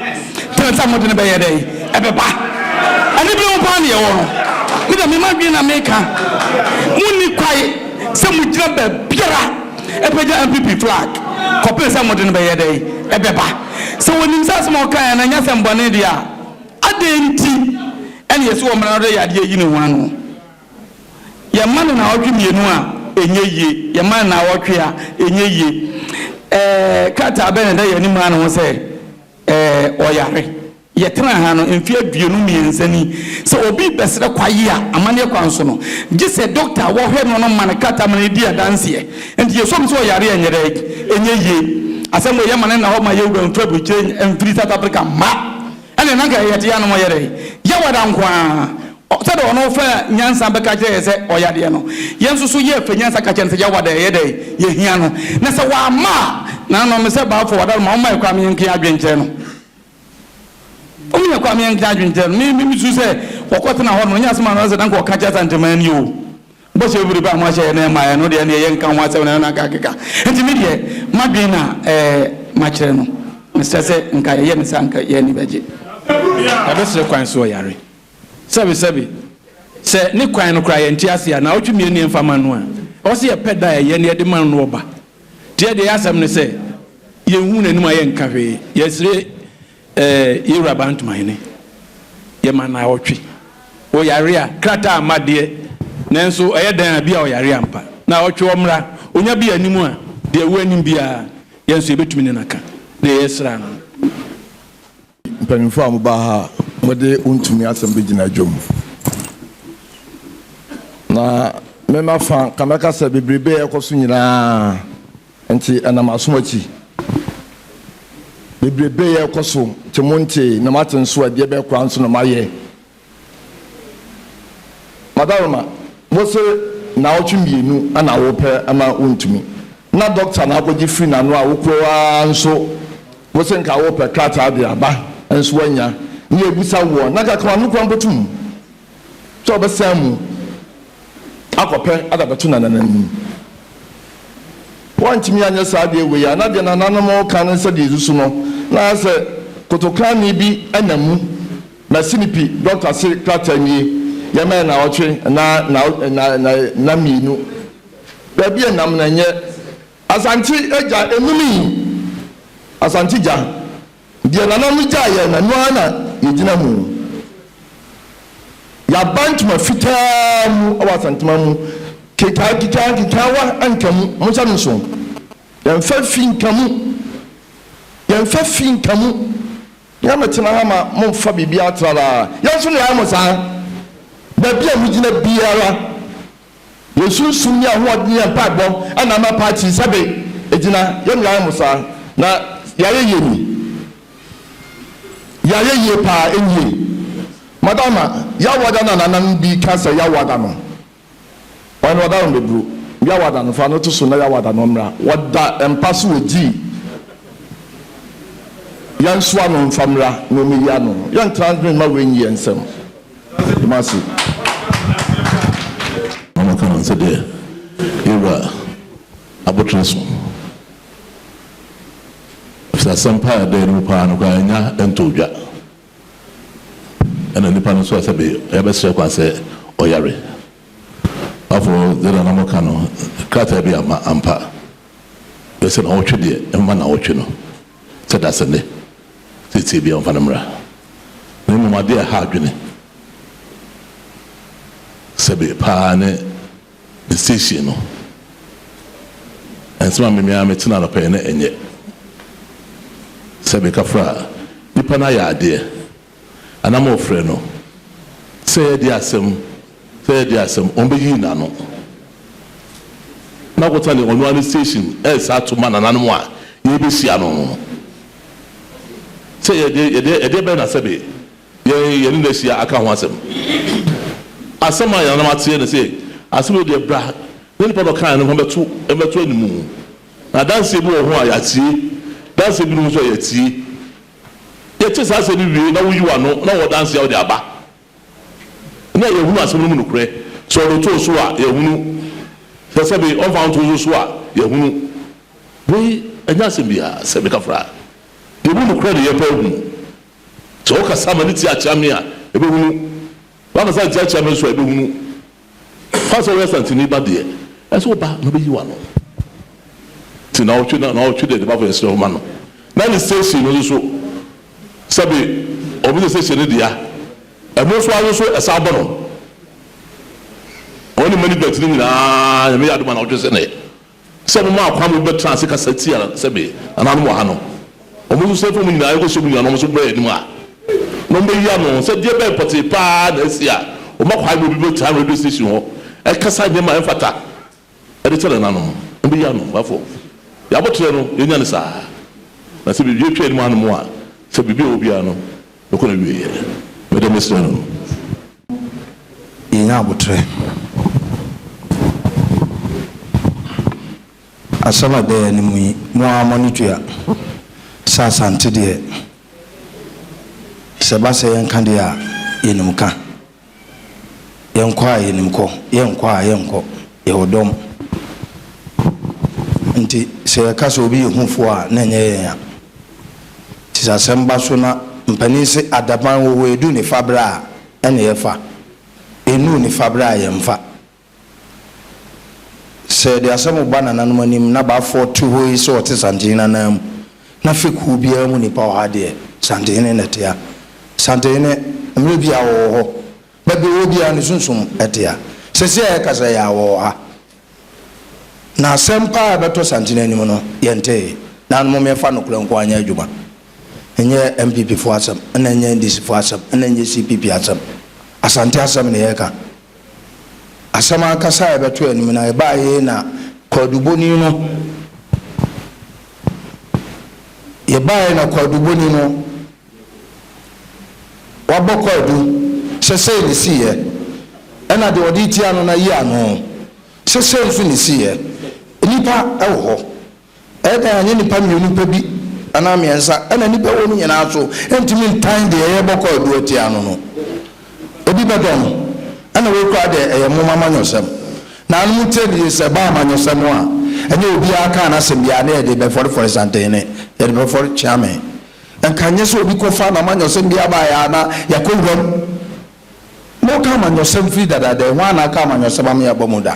tena sɛ mode no bɛyɛ dɛn? Ɛbɛba. Anibere mu paa na yɛwɔ no. Me deɛ me m'adwene na meka. Monni kwae sɛ mogyina baabiara ɛpagya NPP flag kɔpem sɛ mode no bɛyɛ dɛn? Ɛbɛba. Sɛ wɔnim sɛ asɛm a ɔkaeɛ no ɛnyɛ asɛm bɔne deɛ a, adɛn nti ɛna yɛse wɔmmra na ɔde yadeɛ ayi ne ho ano? Yɛma no naawɔtwe mmienu a, ɛnyɛ yie. Yɛma no naawɔtwe a, ɛnyɛ yie. Ɛɛ, krataa bɛn na ɛda yɛn anim a ne ho sɛ ɛɛ ɔyare? Yɛtenaa ha no mfeɛ 23 ni. Sɛ obi rebɛsrɛ kwaye a, amanneɛ kwan so no, gye sɛ dɔkta a wɔhwɛ no no ma no krataa ma no di adanseɛ. Enti yɛsɔ mu sɛ ɔyare a, ɛnyɛ dɛn? Ɛnyɛ yie. Asɛm wei, yɛma no nna hɔ ma yɛn wura mfiri aburokyire mfiri South Africa mma. Ɛnneɛ na anka yɛte yɛn anom yɛ dɛn? Yawada nko ara. Sɛdeɛ ɔno fa nyansa bɛka kyerɛ yɛn sɛ ɔyɛ adeɛ no, yɛn nso so yɛ fa nyansa ka kyerɛ no sɛ Yawada ɛyɛ dɛn? Yɛhia no. Na sɛ wamma a, nananom, mesɛ Balfour Wadaroma, momma yɛ koraa me yɛnka yɛn adwene nkyerɛ no. Momma yɛ koraa me yɛnka yɛn adwene nkyerɛ no. Me, me, mesu sɛ wɔkɔtena hɔ no, ɛnyɛ asɛm a na sɛ na anka ɔka kyerɛ Asanteman ni o. Bɔhyɛ bebrebe a moahyɛ yɛn na ɛmmaeɛ no deɛ, ɛnneɛ yɛnka ho asɛm na ɛno na anka akeka. Enti me deɛ, m'adwene na ɛɛ makyerɛ no. Mesrɛ sɛ nka yɛyɛ no saa a, anka yɛn ani bɛgye. Yɛbɛsrɛ kwan so ɔyare. Sɛbesɛbe, sɛ ne kwan no koraa yɛnte ase a, naawɔtwe mmienu yɛmfa ma no a, ɛwɔ sɛ yɛpɛ da a ɛyɛ na yɛde ma no na ɔba. Nti yɛn deɛ yɛn asɛm ne sɛ, yɛnhu n'anim a yɛnka hwee. Yɛsrɛ eh, yɛn wura Bantomahene, yɛma naawɔtwe. Ɔyare a, krataa amma deɛ, nanso ɛyɛ dɛn a, bi a ɔyare ampa. Naawɔtwe ɔmmra, ɔnya bi anim a, deɛ ɛwɔ anim biara, yɛn nso yɛbɛtumi ne no aka. Deɛ yɛsrɛ ano no. Mpanyimfo a mobaa ha a mode wontumi asɛm begyina dwom. Na me mafa ka mɛka sɛ bebrebe a ɛkɔ so nyinaa nti ɛnam asom akyi. Bebrebe a ɛkɔ so nti montee na moate nso a ɛdeɛ bɛyɛ koraa nso na moayɛ. Madaroma, wose naawɔtwe mmienu na wopɛ ama wontumi. Na dɔkta na akɔgye firi n'ano a wokɔ ara nso wose nka wopɛ krataa de aba nso woannya. Ne yɛbisa woɔ na nka ka w'ano koraa mpo tom sɛ wobɛsan mu akɔpɛ de abɛto nananom anim. Woantumi anyɛ saa adeɛ wei a, na deɛ nananom reka ne sɛdeɛ ɛsusu no, na ayɛ sɛ kotokrane bi nam mu. Masini pi, dɔkta se krataa nie, yɛma yɛ naawɔtwe anaa na na na mmienu. Baabi a nam no ɛnyɛ. Asante agya enum yi, Asante gya, deɛ nananom gyaeɛ no ɛno ara na yɛgyina mu. Yɛaba ntoma fitaa mu wɔ Asantema mu, kekaa kekaa nkekaawa nka mu, monhyɛ no nso. Yɛmfa fi nka mu, yɛmfa fi nka mu. Yɛ me tena ha ma mo nfa biribiara tra daa. Yɛn nso na yɛayɛ mo saa. Baabi a mo gyina biara, yɛn sunsum ne ahoɔden ne yɛn mpaebɔ na ama party sɛbe egyina. Yɛn na yɛayɛ mo saa. Na yɛayɛ yie ni. Yɛayɛ yie paa, ɛnie. Madama, Yawada na nananom bi ka sɛ Yawada no. Ɔno ɔda no bɛduru Yawada no fa no to so na Yawada no mmra. Wɔda mpa so wɔ gyii. Yɛnsoa no mfa mmra na ɔmmɛyi ano. Yɛntra ndwene mma wei nyi yɛn nsam. Kumasi. Mama ka no sɛdeɛ yɛwura aboterɛ so. Ɛfisɛ asɛm paa a ɛda anim paa no koraa ɛnya ntɔɔ dwa. Ɛna nipa no nso a sɛbe yɛbɛsrɛ kwan sɛ ɔyare. Afo deɛ na moka no krataa bi ama ampa. Bɛsɛ nawɔtwe deɛ ɛmma nawɔtwe no sɛ dasene setie bia ɔmfa no mmra. Na mmom adeɛ a ɛha adwene sɛbe paa ne ne station no. Nsɛm a me ara mete no anɔpa yi na ɛnyɛ. Sɛ meka fra a, nipa no ayɛ adeɛ anaa ma wɔfrɛ no sɛ yɛde asɛm sɛ yɛde asɛm wɔbɛyi n'ano na akɔtena ne ɔno ara ne station ɛresa ato ma nananom a yɛrebɛhyia no no sɛ yɛde yɛde ɛdeɛ bɛn na sɛbe. Yɛn yɛne no ahyia aka ho asɛm. Asɛm a yɛn nananom ateɛ ne sɛ, asɛm yi deɛ bra na nipa no ɔkaeɛ no mfa mmɛto mmɛto animu. Na adanseɛ bi wɔ ho a yɛatie, danseɛ binom nso a yɛatie. Yɛte saa asɛm yi wie na woyi w'ano na wɔ danseɛ a wode aba. Na yɛhunu asɛm no mu nokorɛ. Sɛ ɔde too so a, yɛhunu. Sɛ sɛbe ɔmfa ntoo so so a, yɛhunu. Wei ɛnyɛ asɛm biara sɛ meka fra. Deɛ ɛmu nokorɛ ne yɛpɛ ahunu. Sɛ wokasa ma ne ti akyea me a, ɛbɛhunu. Woankasa antia akyea me nso a, ɛbɛhunu. Fa sɛ woyɛ Asanteni ba deɛ, ɛsɛ sɛ woba na wobɛyi w'ano. Nti naawɔtwe na naawɔtwe deɛ, Debafo yɛsrɛ wo ma no. Na ne station no nso so, sɛbe wɔn sɛ station no dea, ɛno nso ara nso ɛsan bɔ no. Wɔn ne management no nyinaa, Nyame yɛ adom a naawɔtwe sɛ nnɛ. Sɛ wɔmaa kwan ma obi bɛtena ase kasa tia sɛbe nananom wɔ ha no, wɔn nso sɛ fam nyinaa yɛkɔhyɛ mu nyinaa na wɔn nso bɛyɛ anim a, na wɔbɛyi ano sɛ deɛ bɛn pɔtee paa na asi a wɔma kwan ma obi bɛtena radio station hɔ ɛkasa nneɛma a ɛmfata de kyerɛ nananom. Wɔbɛyi ano. Bafo, yɛn aboterɛ no yɛnya no saa. Na sɛ biribi atwa anim hanom a, sɛ biribi a ɛwɔ biara no, Bɛkɔ n'awieɛ. Mede mesrɛ no. Yɛnya aboterɛ. Asɛm a ɛda yɛn anim yi, mo ara mo ani tua sɛ Asante deɛ, sɛ ɛba sɛ yɛnka deɛ a, yɛnim ka. Yɛnkɔ a yɛnim kɔ, yɛnkɔ a yɛnkɔ, yɛwɔ dɔm. Nti sɛ yɛka sɛ obi yɛ hufoɔ a, na ɛnyɛ yɛn a. Nti sɛ asɛm ba so na mpanin se adaban wɔ hɔ ɛdu ne fa berɛ a, ɛna yɛfa. Ɛnnuu ne fa berɛ a, yɛmfa. Sɛ yɛde asɛm ba nananom anim na baafoɔ te hɔ yi sɛ ɔte Santehene anan mu na fekuo biara mu nipa wɔ ha deɛ, Santehene na ɛte ha. Santehene, mmerɛ biara ɔwɔ hɔ. Baabi ɔwɔ biara ne sunsum te ha. Seesei a yɛkasa yi ara ɔwɔ ha. Na asɛm paa a ɛbɛtɔ Santehene anim no, yɛntee. Nanom mom yɛmfa nokorɛ nko ara nyɛ adwuma. Ɛnyɛ NPP foɔ asɛm, ɛna ɛnyɛ NDC foɔ asɛm, ɛna ɛnyɛ CPP asɛm. Asante asɛm na yɛreka. Asɛm ankasa a ɛbɛto anim no, ɛbaa yei na kwaadubɔni no, yɛbaeɛ na kwaadubɔni no, wabɔ kwaadu sɛ sei na ɛsiiɛ, ɛna deɛ ɔde tia no no ayi ano sɛ sei nso na ɛsiiɛ. Nnipa wɔ hɔ. Ɛyɛ dɛn a ɛnyɛ nnipa mmienu pɛ bi anaa mmiɛnsa na nnipa wɔ mu nyinaa so ntumi ntan deɛ yɛrebɔ kwaadu atia no no? Ebi bɛdɔ no, ɛna wei koraa deɛ ɛyɛ mom amanyɔsɛm. Na ano mu tie no yie, sɛ ɛba amanyɔsɛm a, ɛnyɛ obiara kaa n'asɛm biara na yɛde bɛfɔrefɔre Santehene, yɛde bɛfɔre Kyeame. Nka nyɛ sɛ obi kɔfa n'amanyɔsɛm bi abaeɛ a na yɛakɔ wuram. Moka amanyɔsɛm firi dadaada yi, hwan na aka amanyɔsɛm ama yɛabɔ mu da?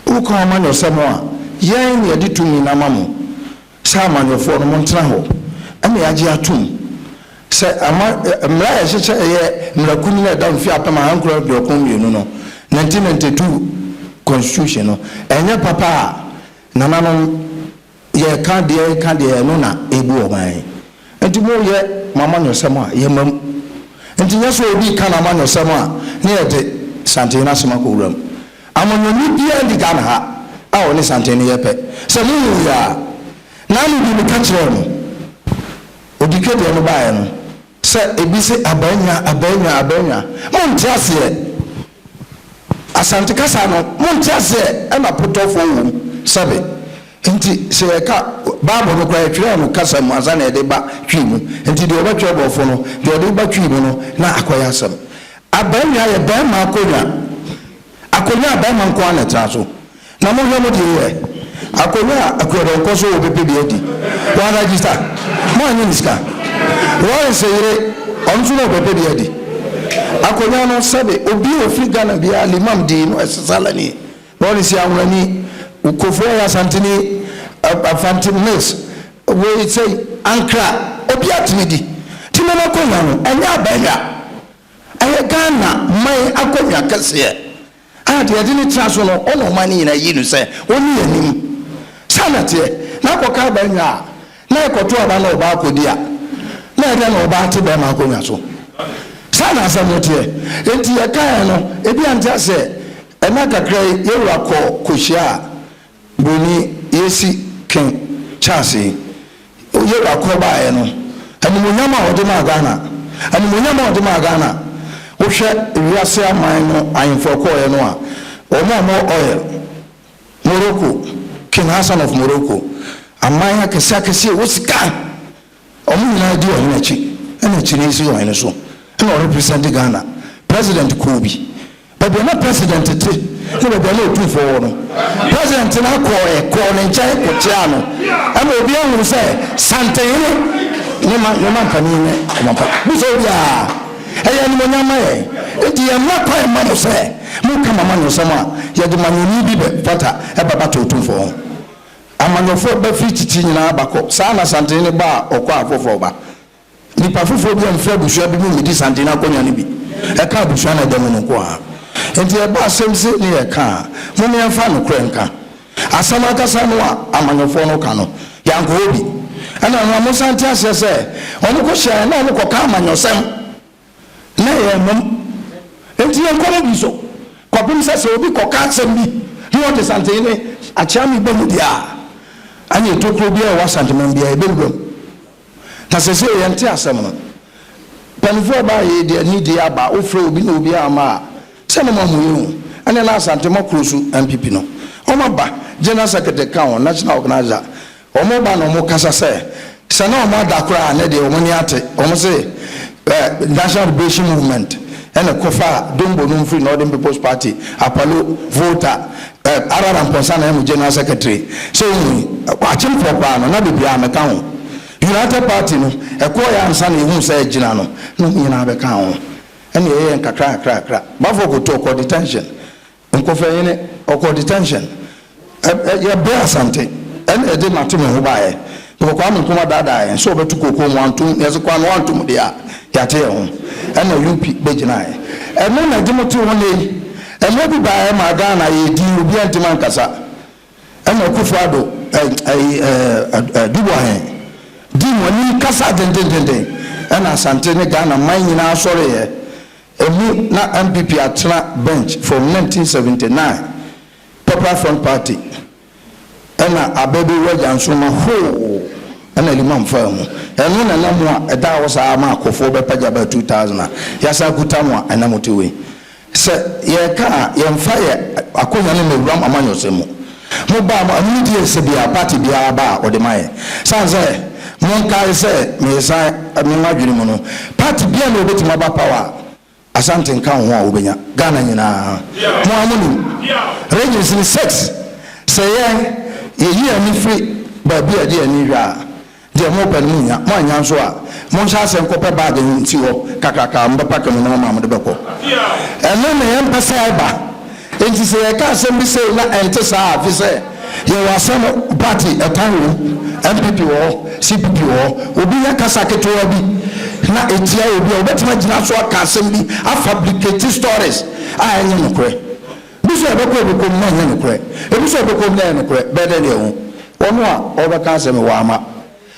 Woka amanyɔsɛm a, yɛn na yɛde tumi no ama mo sɛ amanyɔfoɔ no, montena hɔ na yɛagye atom sɛ ama mmara a yɛhyehyɛ ɛyɛ mmara kunini a ɛda mfeɛ 1992 no, 1992 Constitution no, ɛnyɛ papa a nananom Yɛka deɛ yɛka deɛ ɛno na ɛbu ɔman yi. Nti mo yɛ mo amanyɔsɛm a yɛma mu. Nti nyɛ sɛ obi reka n'amanyɔsɛm a ne yɛde Santehene asɛm akɔ wuram. Amanyɔni biara nni Ghana ha a ɔne Santehene yɛ pɛ. Sɛ mo hu yɛ a, n'ano bi meka kyerɛɛ mo. Odike deɛ no baeɛ no, sɛ ebi se abannwa, abannwa, abannwa. Monte aseɛ. Asante kasa no, monte aseɛ ɛna potɔfoɔ wom, sɛbe. Nti sɛ yɛka Bible no koraa yɛtwerɛ no kasa mu ansa na yɛde ba Twi mu. Nti deɛ ɔbɛtwerɛ borɔfo no, deɛ ɔde ba Twi mu no na akɔyɛ asɛm. Abannwa yɛ barima akonnwa. Akonnwa a barima nko ara na ɛtena so. Na mo hwɛ mo deɛ yɛ akonnwa a Akuadɔnkɔ so wɔ bɛpɛ bi adi. Wa register? Mo annye ne sika? Lawrence yere ɔno nso na ɔbɛpɛ bi adi. Akonnwa no sɛbe obi a ɔfiri Ghana biara Limam dii no ɛsesalani. Lawrence yɛ Anwonani, Kofoɔ yɛ Asanteni, Afante Mills wei sei Ankra obiara tumi di. Nti mom akonnwa no ɛnyɛ abannwa. Ɛyɛ Ghana man akonnwa kɛseɛ a deɛ yɛde no tena so no ɔna ɔman no nyinaa yi no sɛ ɔnni yɛn anim. Saa na ɛteɛ. Na akɔka abannwa a na ɛkɔto aba na ɔbaa kɔdi a, na ɛdɛn na ɔbaa te bɛrima akonnwa so? Saa na asɛm no teɛ. Enti yɛkaeɛ no, ebi ante aseɛ. Ɛnna kakra yi, yɛn wura kɔɔ kɔhyiaa Buroni Yesi King Charles yi. Yɛn wura kɔ baeɛ no, animuonyam a ɔde maa Ghana. Animuonyam a ɔde maa Ghana, wohwɛ wiase aman no ahemfo ɛkɔɔeɛ no a, wɔn a wɔwɔ oil, Morocco, King Hassan of Morocco, aman akɛseɛ akɛseɛ ɛwɔ sika, wɔn nyinaa di ɔhene akyi, ɛna akyire yi si ɔhene so, ɛna ɔrepresent Ghana. President kɔɔ bi. Baabi a na president te ne baabi a na otumfoɔ wɔ no, president no akɔɔɛ kɔɔ ne nkyɛn kɔkyeaa no ɛma obiara hunu sɛ Santehene ne ma ne mampanin ne ɔmampa. Bisa obiara. Ɛyɛ animuonyam ma yɛn. Enti yɛmma kwan mma mo sɛ moka mo amanyɔsɛm a yɛde manyɔni bi bɛ fata ɛbɛbata otumfoɔ ho. Amanyɔfoɔ bɛfiri titi nyinaa ba kɔ. Saa na Santehene ba a ɔkɔ a foforɔ ba. Nnipa foforɔ bi a mfiri abusua bi mu mmɛdi santene akonnwa no bi. Ɛka abusua no a ɛda mu no nko ara. Enti ɛba asɛm se ne yɛka a, mom yɛmfa nokorɛ nka. Asɛm ankasa no a amanyɔfoɔ no ka no, yɛankɔ hɔ bi. Ɛna no a monsan nte aseɛ sɛ, wɔn kɔ hyiaeɛ na wɔn kɔka amanyɔsɛm. Na yɛnnom. Enti yɛnkɔ mu bi so. Kɔpem sɛ sɛ obi kɔka asɛm bi na ɔde santene akyeame ba mu deɛ a, ɛneɛ tokuro biara a ɛwɔ Asanteman biara yɛbɛwura mu. Na sesei yɛnte asɛm no. Mpaninfoɔ a ɛbaa yei deɛ nidie aba, wofrɛ obi na obi amma a, sɛ na moahu yɛn o. Ɛneɛ na Asante mo akuro so NPP no, wɔn aba, General Secretary ka ho, National Organiser, wɔn ba na wɔn kasa sɛ, sɛ na wɔn ada koraa a, nɛ deɛ wɔn ani ate, wɔn se eh, National Liberation Movement ɛna ɛkɔfaa Dombo nom firi Northern People's Party, Apalo, Volta, eh, Arara Mpɔnsa na ɛyɛ mo General Secretary, sɛ wohu yi, Akyemfoɔ koraa no, na bebree a meka ho. United Party no, ɛkɔeɛ ansa na yɛhuu sɛ agyina no, na wɔn nyinaa bɛkaa ho. Ɛna yɛyɛɛ nkakra nkakra nkakra. Bafo Koto ɔkɔɔ detention. Nkofɛhene ɔkɔɔ detention. Ɛ, ɛ, yɛbrɛɛ Asante. Ɛna yɛde Mate Me Ho baeɛ. Because Kwame Nkrumah daadaa yɛn sɛ ɔbɛto kookoo mu, wantom. Yɛse Kwame wantom deɛ a, yɛate yɛn ho. Ɛna UP bɛgyinaeɛ. Ɛno na ɛde mo te hɔ nnɛ yi. Mmerɛ bi baeɛ maa Ghana yɛɛ dinn, obiara ntumi ankasa. Ɛna Akufo Addo ɛyi ɛɛ Adu Boahen dii mo anim kasa dendendenden ɛna Asante ne Ghana man nyinaa sɔreeɛ. Ɛmu na NPP atena bench from 1979 Popular Front Party ɛna Abɛbɛwu Agyansoroma hoo ɛna Liman faa mu. Ɛno na ɛna mo a ɛdaa hɔ saa ma Akofoɔ bɛpagya baa 2000 a yɛasan akuta mo a ɛna mote wei. Sɛ yɛreka a, yɛmfa yɛ akonya no mmɛwuram amanyɔsɛm mu. Mo ba a, mo ani gye sɛ bia party biara ba a wɔde ma yɛn. Sane sɛ, monkae sɛ meresan me m'adwene mu no, party biara nni hɔ obɛtumi aba power a Asante nka wo ho a wobɛnya. Ghana nyinaa. Mo ara monim. Regions no six, sɛ yɛn, yɛyi yɛn ani firi baabi a yɛde yɛn ani hwɛ a, Deɛ mopɛ no monnya, moannya nso a, monhyɛ aseɛ nkɔpɛ baage nsi hɔ kakraka a mobɛpake mo nnoɔma a mode bɛkɔ. Ɛno na yɛmpɛ sɛ ɛba. Enti sɛ yɛka asɛm bi sei na ɛnte saa a, fisɛ yɛwɔ asɛm party ɛtan wɔ mu, NPP wɔ hɔ, CPP wɔ hɔ. Obi nya kasa ketewa bi na ɛtia obi a, ɔbɛtumi agyina so aka asɛm bi, afabricate stories a ɛnyɛ nokorɛ. Bi nso a ɛbɛkɔ ɛbɛkɔ mu na ɛnyɛ nokorɛ. Ebi nso a ɛbɛkɔ mu na ɛyɛ nokorɛ. Bɛyɛ dɛn na yɛahu? Wɔn a wɔbɛka asɛm yi, wɔamma.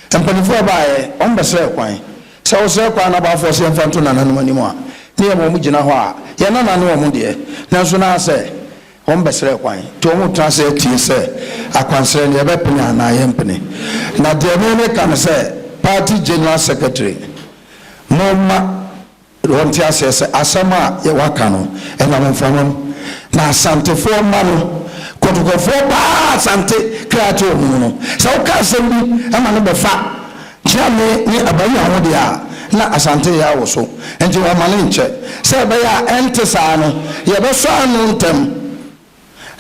Mpanimfoɔ a ɛbaeɛ, wɔbɛsrɛɛ kwan. Sɛ wosrɛ kwan na abaafoɔ sɛ yɛmfa nto nananom anim a, ne yɛma wɔgyina hɔ a, yɛn nana ne wɔn deɛ. Nanso na sɛ wɔbɛsrɛ kwan, nti wɔretena ase atie sɛ akwansrɛ no yɛbɛpene anaa yɛmpene. Na deɛ me meka ne sɛ, Party General Secretary, momma Wɔnte aseɛ sɛ asɛm a wɔaka no ɛnam mframa mu. Na Asantefoɔ mma no, Kɔtɔkɔfoɔ paa Asante kra te wɔn mu no, sɛ woka asɛm bi ma no bɛfa Kyeame ne Abayiwa ho deɛ a, na Asante yɛ awo so. Nti wɔmma no nkyɛ. Sɛ ɛbɛyɛ a ɛnte saa no, yɛbɛsɔ ano ntɛm.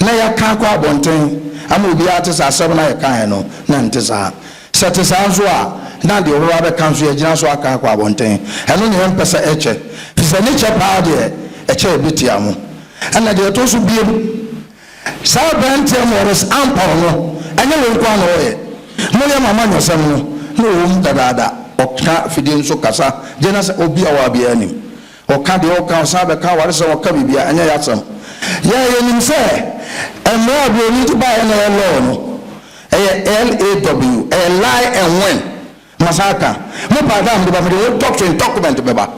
na yɛaka akɔ abɔnten ama obiara ate sɛ asɛm no a yɛkaeɛ no, na ɛnte saa. Sɛ ɛte saa nso a, na deɛ ɔbɛba abɛka nso, yɛagyina so aka akɔ abɔnten. Ɛno na yɛmpɛ sɛ ɛkyɛ, ɛfiri sɛ ne kyɛ paa deɛ, ɛkyɛ a ɛbɛtia mo. Ɛnna deɛ ɛtɔ so bio, saa aberanteɛ Maurice Ampaw no, ɛnyɛ wei nko ara na ɔyɛ. Moyɛ mo amanyɔsɛm no, na ɔwɔ mu dadaada. Ɔka afidie nso kasa gye na sɛ obi a ɔwɔ ha biara nim. Ɔka deɛ ɔka, ɔsan bɛka awaresɛm, ɔka biribiara, ɛnyɛ y'asɛm. Yɛn yɛnim sɛ mmara a buroni de baeɛ na ɛyɛ law no, ɛyɛ LAW, ɛyɛ lie and win. Masan aka, mo paa da a mede ba, mede wo doctrine document bɛba.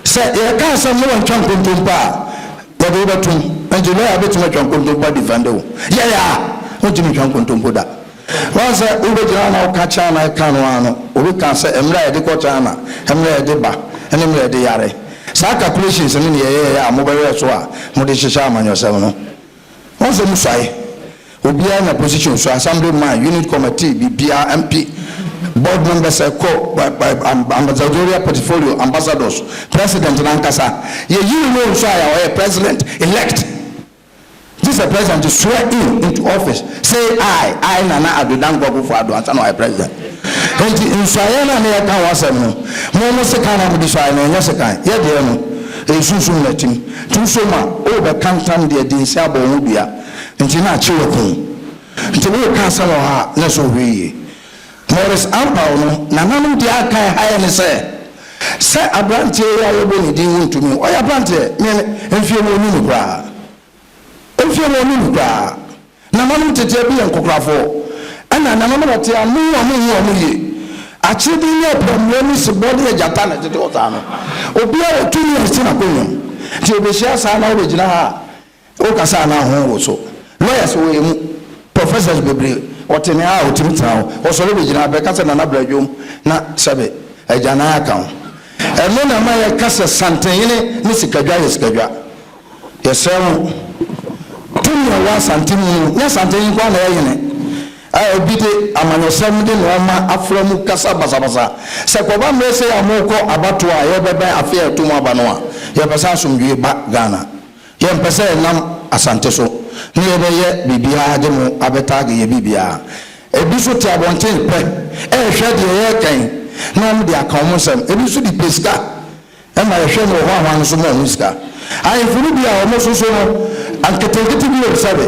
Sɛ yɛka asɛm na wantwa nkontompo a, yɛde wo bɛtom. Nti lawyer bɛtumi atwa nkontompo adefende wo. Yɛn a, wontumi ntwa nkontompo da. Woahu sɛ wobɛgyina hɔ na woka China ɛka no ara no, obi ka sɛ mmerɛ a yɛde kɔ China, mmerɛ a yɛde ba. ne mmerɛ yɛde yare. Saa calculations no na yɛyɛeɛ a mobɛhwɛɛ so a mode hyehyɛ amanyɔsɛm no. Wohu sɛ mosuae. Obiara nya position so, assembly man, unit committee, biribiara, MP, board members ɛkɔ, ambassadorial portfolio, ambassadors, president no ankasa. Yɛyii no nso a ɔyɛ president elect. Gye sɛ president swear in into office say I, I Nana Addo Dankwa Akufo Addo ansa na wayɛ president. Enti nsuaeɛ no a na yɛka ho asɛm no, mo mo sekan na mode suaeɛ no, ɛnyɛ sekan. Yɛ deɛ no, ɛyɛ sunsum na atim. Nti wosɔ mu a, worebɛka ntam de adi nse abɔ wo ho dua. Nti na akye wo aku wo. Nti woreka asɛm wɔ ha a, na ɛsɛ wohwɛ yie. Maurice Ampaw no, nananom deɛ aka ɛha yɛ ne sɛ, sɛ aberanteɛ yi a yɛbɔ ne din wontumi, ɔyɛ aberanteɛ, me mfeɛ mu ɔnni me koraa. Mfeɛ mu ɔnni me koraa. Nananom teteɛ bi yɛ nkokorafoɔ, ɛna nananom ɔte a mo a monhu wɔn yie. Akyereden ne ɔprɛmmerɛ ne sebɔ ne agyata na ɛtete hɔ saa no. Obiara wɔ tumi a ɛsi n'akonnwa mu. Nti yɛbɛhyia saa na wobɛgyina ha a, Wo kasa anaa ho wo so. Lawyers wɔ yɛn mu, professors bebree, ɔte ne ha a ɔtumi tena hɔ, ɔsɔre bɛgyina ha bɛka sɛ Nana bra dwom na sɛbe agyanan aka ho. Ɛno na ɛma yɛka sɛ Santenhene ne Sikadwa yɛ Sikadwa. Yɛsrɛ mo, tumi a ɛwɔ Asante mu no, nyɛ Asantehene nko ara na ɛyɛ hene. A Obi de amanyɔsɛm de nnoɔma afra mu kasa basabasa. Sɛ kɔba mmerɛ sei a morekɔ abatoɔ a yɛrebɛbɛn afe a ɛto mu aba no a, yɛpɛ sɛ asomdwoeɛ ba Ghana. Yɛmpɛ sɛ yɛnam Asante so na yɛbɛyɛ biribiara de mo abɛtaage yɛ biribiara. Ebi nso te abɔnten pɛ rehwɛ deɛ yɛreka yi na wɔn de aka wɔn nsɛm. Ebi nso de pɛ sika ma yɛhwɛ no wɔ hɔ ahoa no so ma wɔn sika. Ahemfo no bi a wɔn nso so no nketenkete bi wɔ mu sɛbe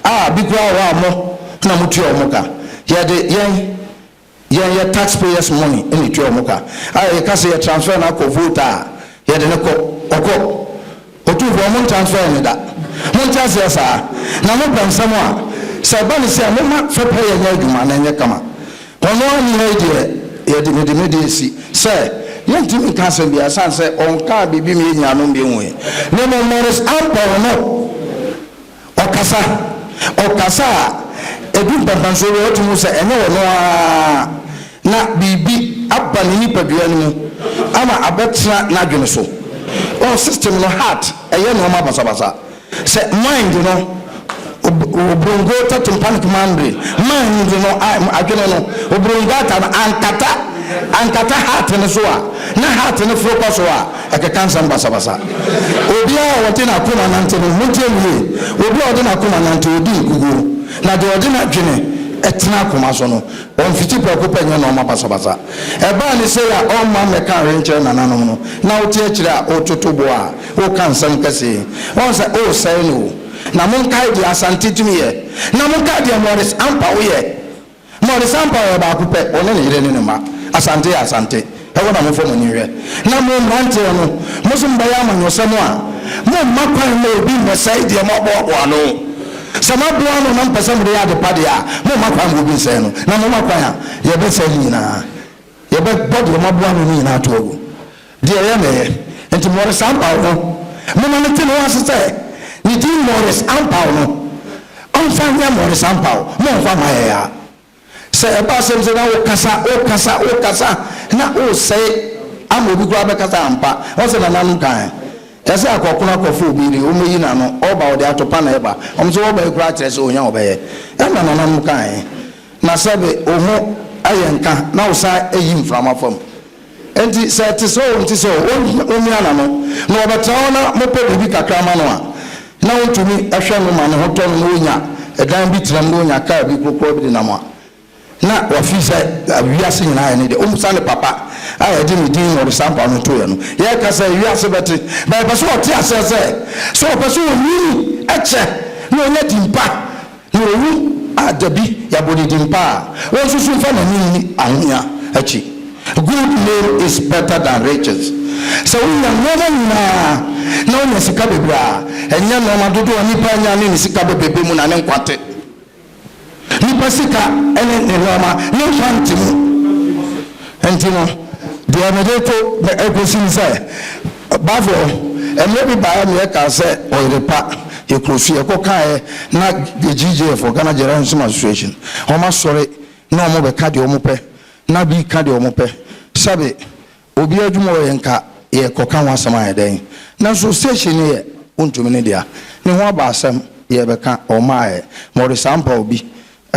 a bi koraa wɔ hɔ a mo na motua wɔn ka. Yɛde yɛn. Yɛn yɛ tax payers money na etua wɔn ka. A yɛka sɛ yɛ transfer no akɔ vote a, yɛde no kɔ. Ɔkɔ. Otumfoɔ, mo ntransfer no da. Monte aseɛ saa. Na mo pɛ nsɛm a, sɛ ɛba no sei a, momma fɛpɛyɛ nyɛ adwuma na ɛnyɛ kama. Ɔno ara nni ha yi deɛ, yɛde, mede me deɛ si sɛ, yɛntumi nka asɛm biara ɛsiane sɛ ɔnkaa biribi ma yɛn nuanom bi nhui. Na mmom Maurice Ampaw no, Ɔkasa. Ɔkasa a, ɛdu mpɛnpɛnsoɔ bi a, wotumi hu sɛ ɛnyɛ ɔno ara na biribi aba ne nipadua no mu ama abɛtena n'adwene so. Ɔn, system no, heart, ɛyɛ nnoɔma basabasa. Sɛ mind no, obrongota tympanic membrane, mind no, adwene no, obrongata no ankata, ankata heart no so a, na heart no foro kɔ so a, Ɛkeka nsɛm basabasa. Obiara a ɔde n'akoma nante no, montie me yie, obi a ɔde n'akoma nante, ɔdi nkoguo, na deɛ ɔde n'adwene tena akoma so no, ɔmfiti prɛko pɛ nyɛ nnoɔma basabasa. Ɛbaa no sei a ɔmma mmɛka hwee nkyerɛ nananom no, na wote akyire a wototo boɔ a woka nsɛm kɛseɛ yi, woahu sɛ woresɛe no o. Na monkae deɛ Asante tumi yɛ, na monkae deɛ Maurice Ampaw yɛ. Maurice Ampaw yɛ baako pɛ, ɔne ne yere ne ne mma. Asante yɛ Asante. Ɛhɔ na momfa mo ani nhwɛ. Na mo mmeranteɛ no, mo nso mobɛyɛ amanyɔsɛm a, momma kwan mma obi mmɛsɛe deɛ moaboaboa ano. Sɛ moaboa ano na mopɛ sɛ mode yɛ ade pa deɛ a, momma kwan mma obi nsɛe no. Na momma kwan a, yɛbɛsɛe ne nyinaa. Yɛbɛbɔ deɛ moaboa ano no nyinaa ato agu. Deɛ ɛyɛ na ɛyɛ. Enti Maurice Ampaw no, momma no nte ne ho ase sɛ ne din Maurice Ampaw no, ɔmfa nyɛ Maurice Ampaw, mommfa mma yɛn ha. Sɛ ɛba asɛm sɛ na wokasa, wokasa, wokasa na wosɛe ama obi koraa bɛkasa ampa. Wɔn sɛ nananom kae. Yɛsɛ akɔkono akɔfo obi de, wɔmɛyi n'ano, ɔba ɔde atopa na ɛba. Wɔn sɛ wɔba yi koraa kyerɛ sɛ ohia ɔbɛyɛ. Ɛna nananom kae. Na sɛbe wo ho ayɛ nka na wosan ayi mframa fam. Enti sɛ ɛte sɛ o, nte sɛ o, ommia n'ano, na ɔbɛtena hɔ na mopɛ biribi kakra ma no a, na ontumi hwɛ no ma ne ho tɔ no na onya dan bi tena mu na onya kar bi korokorowa bi de nam a, na wafi sɛ wiase nyinaa yɛ ne dea. Ommisa ne papa a yɛde ne din na ɔde saa mpa no toeɛ no. Yɛreka sɛ wiase bɛte, but yɛpɛ sɛ ɔte aseɛ sɛ, sɛ ɔpɛ sɛ onyini kyɛ na onya din pa Na owu a dabi yɛabɔ no din pa a, ɔnsusu mfa n'ani nni ahonya akyi. Good name is better than riches. Sɛ wonya nnoɔma nyinaa na wonya sika bebree a, ɛnyɛ nnoɔma dodoɔ a nipa anya ne ne sika bebrebe mu na ne nkwa te. Nipa sika ne ne nnoɔma, ne nkwa nte mu. Enti no, deɛ mede to ɛkɔsi ne sɛ, Bafoɔ, mmerɛ bi baeɛ na yɛkaa sɛ ɔyere pa yɛ kuro so, yɛkɔ kaeɛ na GJF, Ghana Journalism Association, wɔn asɔre na wɔn bɛka deɛ wɔn pɛ, na bi ka deɛ wɔn pɛ. Sɛbe, obi adwuma ɔyɛ nka. Yɛrekɔka ho asɛm ayɛ dɛn? Nanso station no yɛ wontumi ne dea. Ne ho aba asɛm, yɛrebɛka, ɔmmaeɛ. Ma ɔde saa mpaw bi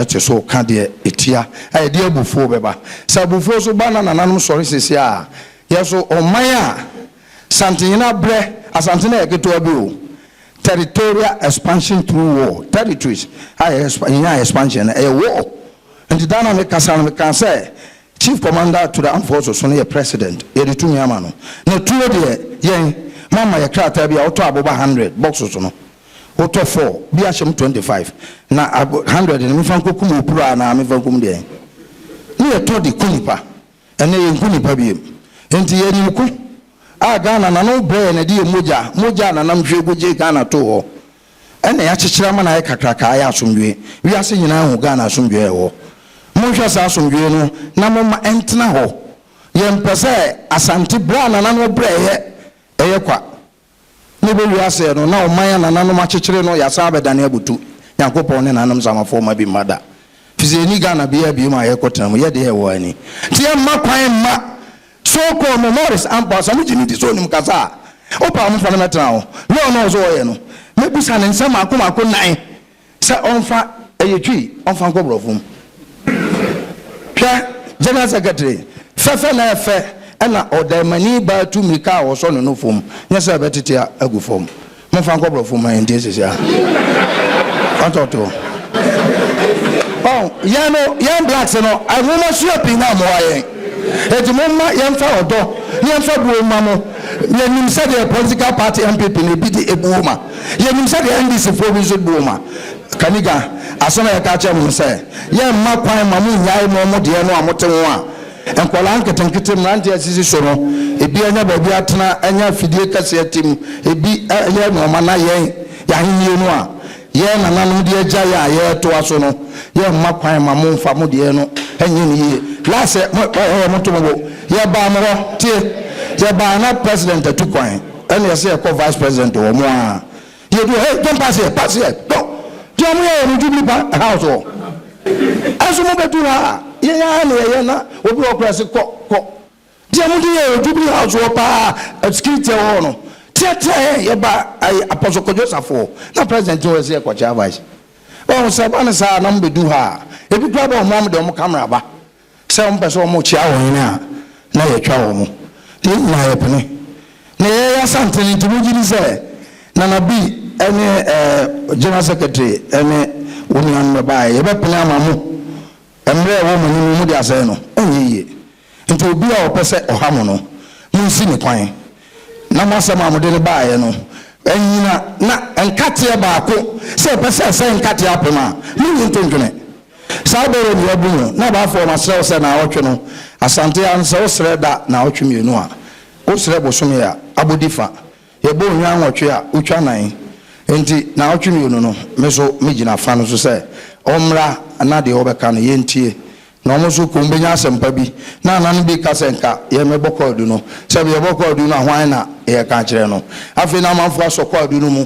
te so reka deɛ ɛtia a ɛde abufuo bɛba. Sɛ abufuo nso ba na nananom sɔre seesei a, yɛn nso ɔman a Santehene abrɛ, Asante no yɛ ketewa bi o, territorial expansion through war, territories a yɛnyaa expansion no, ɛyɛ war. Nti da no a mekasa no, mekaa sɛ Chief Commander to the Armed Forces no yɛ President, yɛde tumi ama no. Na tuo deɛ, yɛn, moama yɛ krataa bi a wotɔ aboba hundred, boxes no, wotɔ four, bi ahyɛ mu 25, na abo hundred no memfa nkɔkum opuro anaa memfa nkum deɛn? Ne yɛtɔ de ku nipa. Ɛnnɛ yɛnku nipa biom. Enti yɛnim ko a Ghana nano brɛɛ na ɛde yɛn mogya, mogya a nanam hwie gu gyee Ghana too hɔ. Ɛna yɛakyekyere ama no ayɛ kakraka, ayɛ asomdwoe. Wiase nyinaa ahu Ghana asomdwoe a ɛwɔ. Monhwɛ saa asomdwoe no na momma ɛntena hɔ. Yɛmpɛ sɛ Asante brɛ a nananom brɛeɛ ɛyɛ kwa. Ne bɛ wiase no, na ɔman a nananom akyekyere no yɛasan abɛdane abutu. Nyankopɔn ne nananom Nsamanfoɔ mma bi mma da. Fisɛ yɛnni Ghana biaa biom a yɛkɔtena mu, yɛdeɛ yɛwɔ ani. Nti yɛmma kwan mma so called mo Morris Ampaw sɛ mogye no di sɛ onim kasa a, wopɛ a momfa no mɛtena hɔ. Nyɛ ɔno a ɔsɛ ɔyɛ no. Mɛbusa no nsɛm maako maako nan sɛ ɔmfa, ɛyɛ Twi, ɔmfa nkɔ Borɔfo mu. Hwɛ, General Secretary, fɛfɛ na ɛfɛ ɛna ɔdaamani baa tu mmirika a ɔsɔ ne nofo mu, nyɛ sɛ ɛbɛtete agu fam. Momfa nkɔ borɔfo mu ma yɛntie sisi a. Ɔtɔto. Oh, yɛn no, yɛn blacks no, nwoma sua pii na mmoa yɛn. Enti momma yɛmfa ɔdɔ ne yɛmfa buo mma mo. Yɛnim sɛdeɛ political party NPP no ebi de ebuo ma. Yɛnim sɛdeɛ NDC foɔ bi nso buo ma. Kaniga, asɛm a yɛka akyerɛ mo no sɛ, yɛmma kwan ma mo nnyae mo mo deɛ no a mote ho a Nkwadaa nketenkete, mmeranteɛ a asisi so no, ebi anya baabi atena, anya afidie kɛseɛ te mu, ebi yɛ nnoɔma na yɛn, yɛn ahennie no a yɛn nananom de agya yɛn a yɛretoa so no, yɛmma kwan mma momfa mo deɛ no nyɛ no yie. Last year, mo, ɛɛ, moto mo bo, yɛbaa mo hɔ, tie, yɛbaa na president atu kwan, ɛna yɛsɛ yɛkɔ vice president hɔ, mo ara. Yɛ du hey don't pass here pass here don't deɛ ɔmo yɛ wɔ mo jubilee pa house hɔ ɛnso mo bɛ du ha a yɛn ara na yɛyɛ na obi wɔ kora se kɔ kɔ deɛ mo de yɛ wɔ jubilee house hɔ paa security wɔ hɔ no teatea yɛn yɛ ba ayi apɔsɔ kɔdwo safo na president wɔ sɛ yɛ kɔkyɛ vice wɔn sɛ ba ne saa na mo bɛ du ha a ebi kura bɛ ɔmo ɔmo de ɔmo camera ba. Sɛ wɔpɛ sɛ wɔkyea wɔn hene a, na yɛtwa wɔn. Yɛn nyinaa yɛpene. Na yɛyɛ Asantene nti mogye di sɛ Nana Bi ne General Secretary ne wo nuanom bɛbaeɛ, yɛbɛpene ama mo mmerɛ a ɛwɔ mo anim yi mode asɛe no? Ɛnyɛ yie. Nti obi a ɔpɛ sɛ ɔha mo no, monsi no kwan na mo asɛm a mode no baeɛ no nnyina na nkateɛ baako, sɛ ɛpɛ sɛ ɛsɛe nkateɛ apem a, monyi nto ntwene. Saa bere no yɛabu no na baafoɔ masrɛ wo sɛ naawɔtwe no Asante ha no sɛ wo srɛ da naawɔtwe mienu a wo srɛ bosome a abɔdi fa yɛbɔ onwa nwɔtwe a wo twa nan enti naawɔtwe mienu no me so me gyina fa no so sɛ ɔmmra na deɛ ɔbɛka no yɛntie na ɔmo so kom bɛnya asɛmpa bi na anan bi ka sɛ nka yɛmɛbɔ kwaadu no sɛ yɛbɔ kwaadu no a hwan na yɛka akyerɛ no afei na amanfoɔ asɔ kwaadu no mu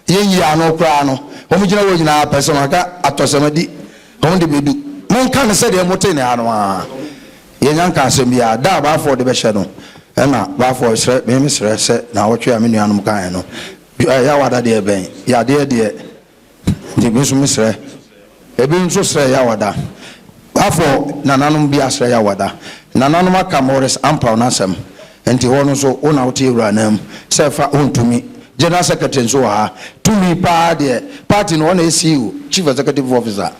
Yɛnyi ano koraa no, wɔn gyina hɔ nyinaa pɛ sɛ wɔaka atɔsɛm adi, wɔn de bɛdu. Monka no sɛdeɛ motee no ha no ara. Yɛnnya nka asɛm biara. Da a Balfour de bɛhyɛ no, ɛna Balfour srɛ, me mesrɛ sɛ naawɔtwe a me nuanom kaeɛ no, Yawada deɛ bɛn, yadeɛ deɛ, nti me nso mesrɛ. Ebi nso srɛ Yawada. Afɔ nananom bi asrɛ Yawada. Nananom aka Maurice Ampaw n'asɛm. Nti hɔ no nso wo na wote awura nan mu sɛ fa wontumi. General Secretary nso wɔ ha. Tumi paa deɛ party no ɔna yɛ CEO, Chief Executive Officer.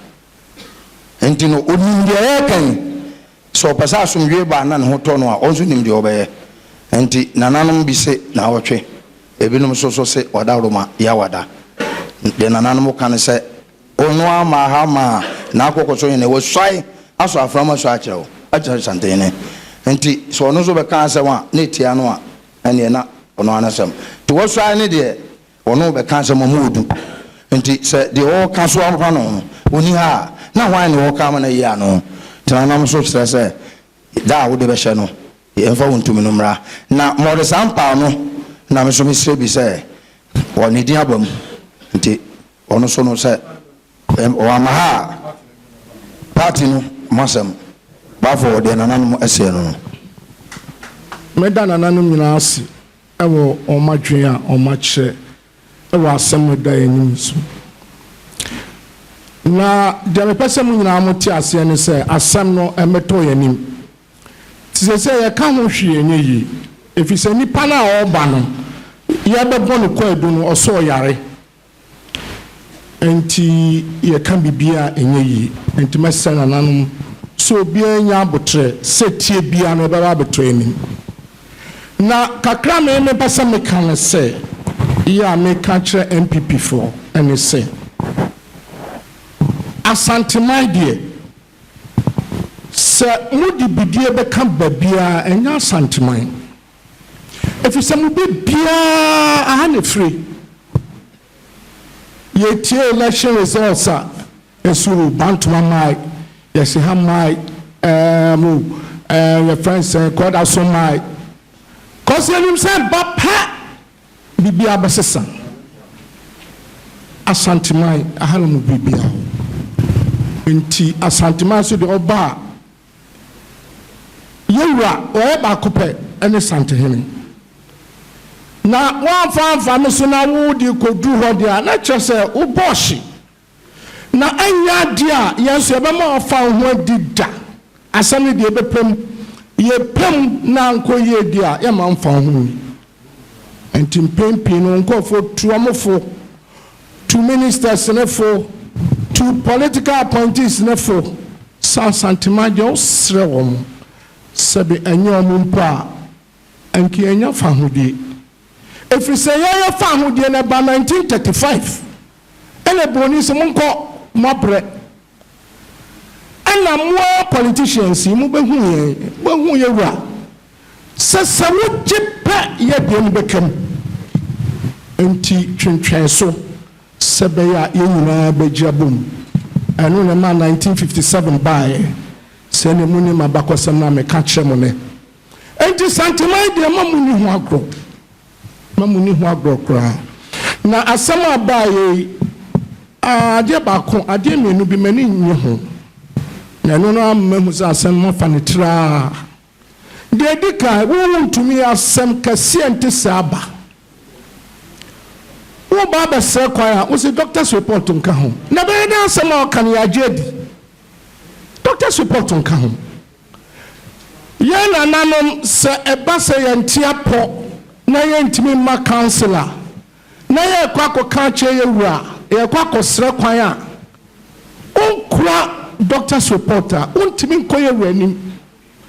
Nti no onim deɛ yɛreka yi. Sɛ ɔpɛ sɛ asomdwoe ba na ne ho tɔ no a, ɔno nso nim deɛ ɔbɛyɛ. Nti nananom bi se naawɔtwe, ebinom nso so se ɔdawroma Yawada. Deɛ nananom ka ne sɛ Ono ara maa ha maa n'akoko so hene, wasuae asɔ afram asu akyerɛ wo, akyerɛ Asantehene. Nti sɛ ɔno nso bɛka asɛm a na etia no a, ɛnneɛ na ɔno ara n'asɛm. Nti wasuae ne deɛ, ɔno rebɛka asɛm a ɔmu wɔ du. Nti sɛ deɛ ɔreka so afa no no, ɔnni ha a, na hwan na ɔreka ama no ayi ano? Nti nananom nso kyerɛ sɛ, da a wode bɛhyɛ no, yɛmfa wo ntumi no mmra. Na ma ɔde saa mpaw no, na me nso mesrɛ bi sɛ, wɔ ne din aba mu. Nti Ɔno so no sɛ wama ha a party no mo asɛm bafo deɛ nananom ɛseɛ no no. Meda nananom nyinaa ase. wɔ wɔn adwene a wɔakyerɛ wɔ asɛm a ɛda yɛn anim so. Na deɛ mepɛ sɛ mo nyinaa mote aseɛ ne sɛ asɛm no mmɛtɔ yɛn anim. Te sɛ sɛ yɛka ho hwee ɛnyɛ yie, ɛfiri sɛ nipa no a ɔreba no, yɛbɛbɔ no kwaadu no, ɔsɛ ɔyare. Enti yɛka biribi a ɛnyɛ yie. Enti mɛsrɛ nananom sɛ obiara nya aboterɛ sɛ tie biara no ɛbɛba abɛtɔ yɛn anim. Na kakra a me mepɛ sɛ meka ne sɛ, yɛ a meka kyerɛ NPP foɔ ne sɛ, Asanteman deɛ, sɛ mode bidie bɛka baabiara ɛnyɛ Asanteman. Ɛfiri sɛ mo biribiara aha na ɛfire. Yɛtie election results a, yɛse o Bantama mae, yɛse ha mae, ɛɛm o, ɛɛm yɛfrɛ no sɛn, Kɔda so mae. Cause yɛnim sɛ ba pɛ, biribiara bɛsesa. Asanteman, aha na mo biribiara wɔ. Nti Asanteman nso deɛ ɔba a, Yɛn wura, ɔyɛ baako pɛ ne Santehene. Na woamfa amfa me so na wode kɔduru hɔ deɛ a, na kyerɛ sɛ wobɔ hye. Na ɛnyɛ adeɛ a yɛn nso yɛbɛma woafa wo ho adi da. Asɛm no deɛ yɛbɛpɛ mu. Yɛpɛ mu na ankɔ yie deɛ a, yɛmma womfa wo ho nni. Enti mpɛn pii no, nkurɔfoɔ tu wɔn fo, tu ministers no fo, tu political appointees no fo sɛ Asanteman deɛ wosrɛ wɔn, sɛbe ɛnyɛ wɔn mpo a, anka yɛanya fahodie. Ɛfiri sɛ yɛn yɛ fahodie no ɛbaa 1935, ɛna buroni sɛ monkɔ, moabrɛ. Ɛna mo ara politicians yi mobɛhu yɛn, mobɛhu yɛn wura. Sɛ sɛ wogye pɛ yɛ deɛ no bɛka mu. Nti twentwɛn so sɛ ɛbɛyɛ a yɛn nyinaa bɛgye abom. Ɛno na ɛmaa 1957 baeɛ. Sɛ ɛneɛ monim abakɔsɛm no a meka kyerɛ mo nnɛ. Enti Santeman deɛ mma monni ho agorɔ. Mma monni ho agorɔ koraa. Na asɛm a baeɛ yi, adeɛ baako, adeɛ mmienu bi m'ani nnye ho. Na ɛno no ama mahu sɛ asɛm no moafa no tiraa. Deɛ ɛdi kan, wo wontumi asɛm kɛseɛ nte saa ba. Woreba abɛsrɛ kwan a, wose doctor's report nka ho. Na ɛbɛyɛ dɛn asɛm a ɔka no yɛagye adi? Doctor's report nka ho. Yɛn nananom, sɛ ɛba sɛ yɛnte apɔ na yɛntumi mma council a, na yɛrekɔ akɔka akyerɛ yɛn wura, yɛrekɔ akɔsrɛ kwan a, wonkura doctor's report a, wontumi nkɔ yɛn wura anim.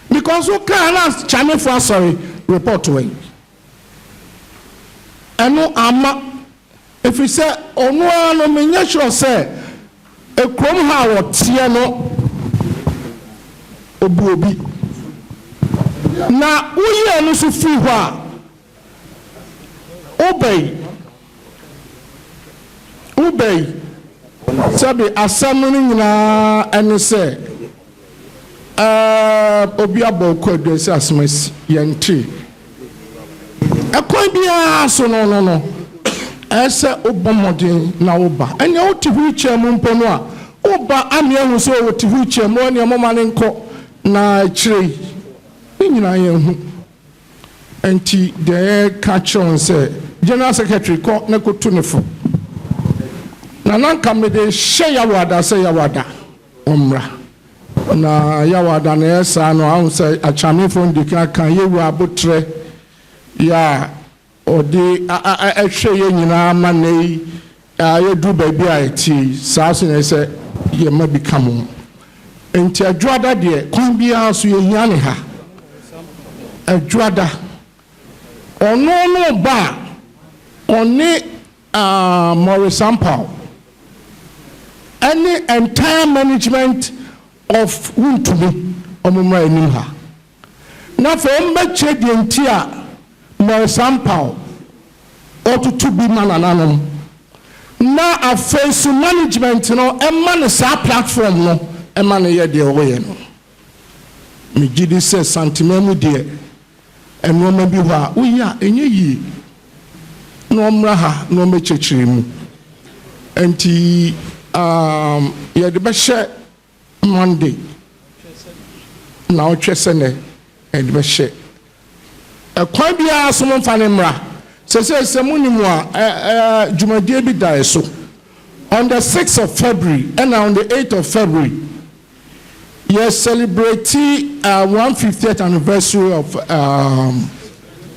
Because wokaa na Kyamefo asɔre report wɛn? Ɛno amma. Ɛfiri sɛ ɔno ara no menyɛ sure sɛ kurom ha a ɔteɛ no ɔbu obi. Na woyi ɛno nso firi hɔ a, wobɛyi, wobɛyi. Sɛbe asɛm no nyinaa ɛne sɛ, ɛɛm, obi abɔ wo kwaadu ɛsɛ asɛm asi, yɛntee. Ɛkwan biara so no no no, ɛyɛ sɛ wobɔ mmɔden na woba. Ɛnea wote wheelchair mu mpo no a, woba ama yɛahu sɛ ɔte wheelchair mu, ɛnea momma no nkɔ na akyire yi, ne nyinaa yɛahu. Enti deɛ yɛreka kyerɛ wɔn sɛ, General Secretary kɔ na kɔtu no fo. Na na anka mede rehyɛ Yawada sɛ Yawada ɔmmra. Na Yawada na ɛyɛ saa no, ahu sɛ Akyamefoɔ no di kan ka Yɛwura aboterɛ yɛ a ɔde hwɛ yɛn nyinaa ma nnɛ yi yɛduru baabi a yɛteɛ yi, saa nso na ɛsɛ sɛ yɛma bi ka mo. Nti Adwoada deɛ, kwan biara so yɛhia ne ha. Adwoada, ɔno no ba a, ɔne Maurice Ampaw ɛne entire management of Wontumi, wɔn mmra anim ha. Na afei wɔbɛkyerɛ deɛ nti a Mɔresampaw ɔtoto bi ma nananom. Na afei nso management no ma no saa platform no ma no yɛ deɛ ɔyɛ no. Megye di sɛ Santema mu deɛ nnoɔma bi hɔ a woyɛ a ɛnyɛ yie. Na wɔmmra ha na wɔmmɛkyerɛkyerɛ mu. Nti um, yɛde bɛhyɛ Monday naawɔtwe sɛ nɛ yɛde bɛhyɛ. Ɛkwan biara so momfa no mmra. Sesei sɛ monim a, ɛ, ɛ, dwumadie bi da so. On the 6th of February ɛna on the 8th of February, yɛ celebrate 150th anniversary of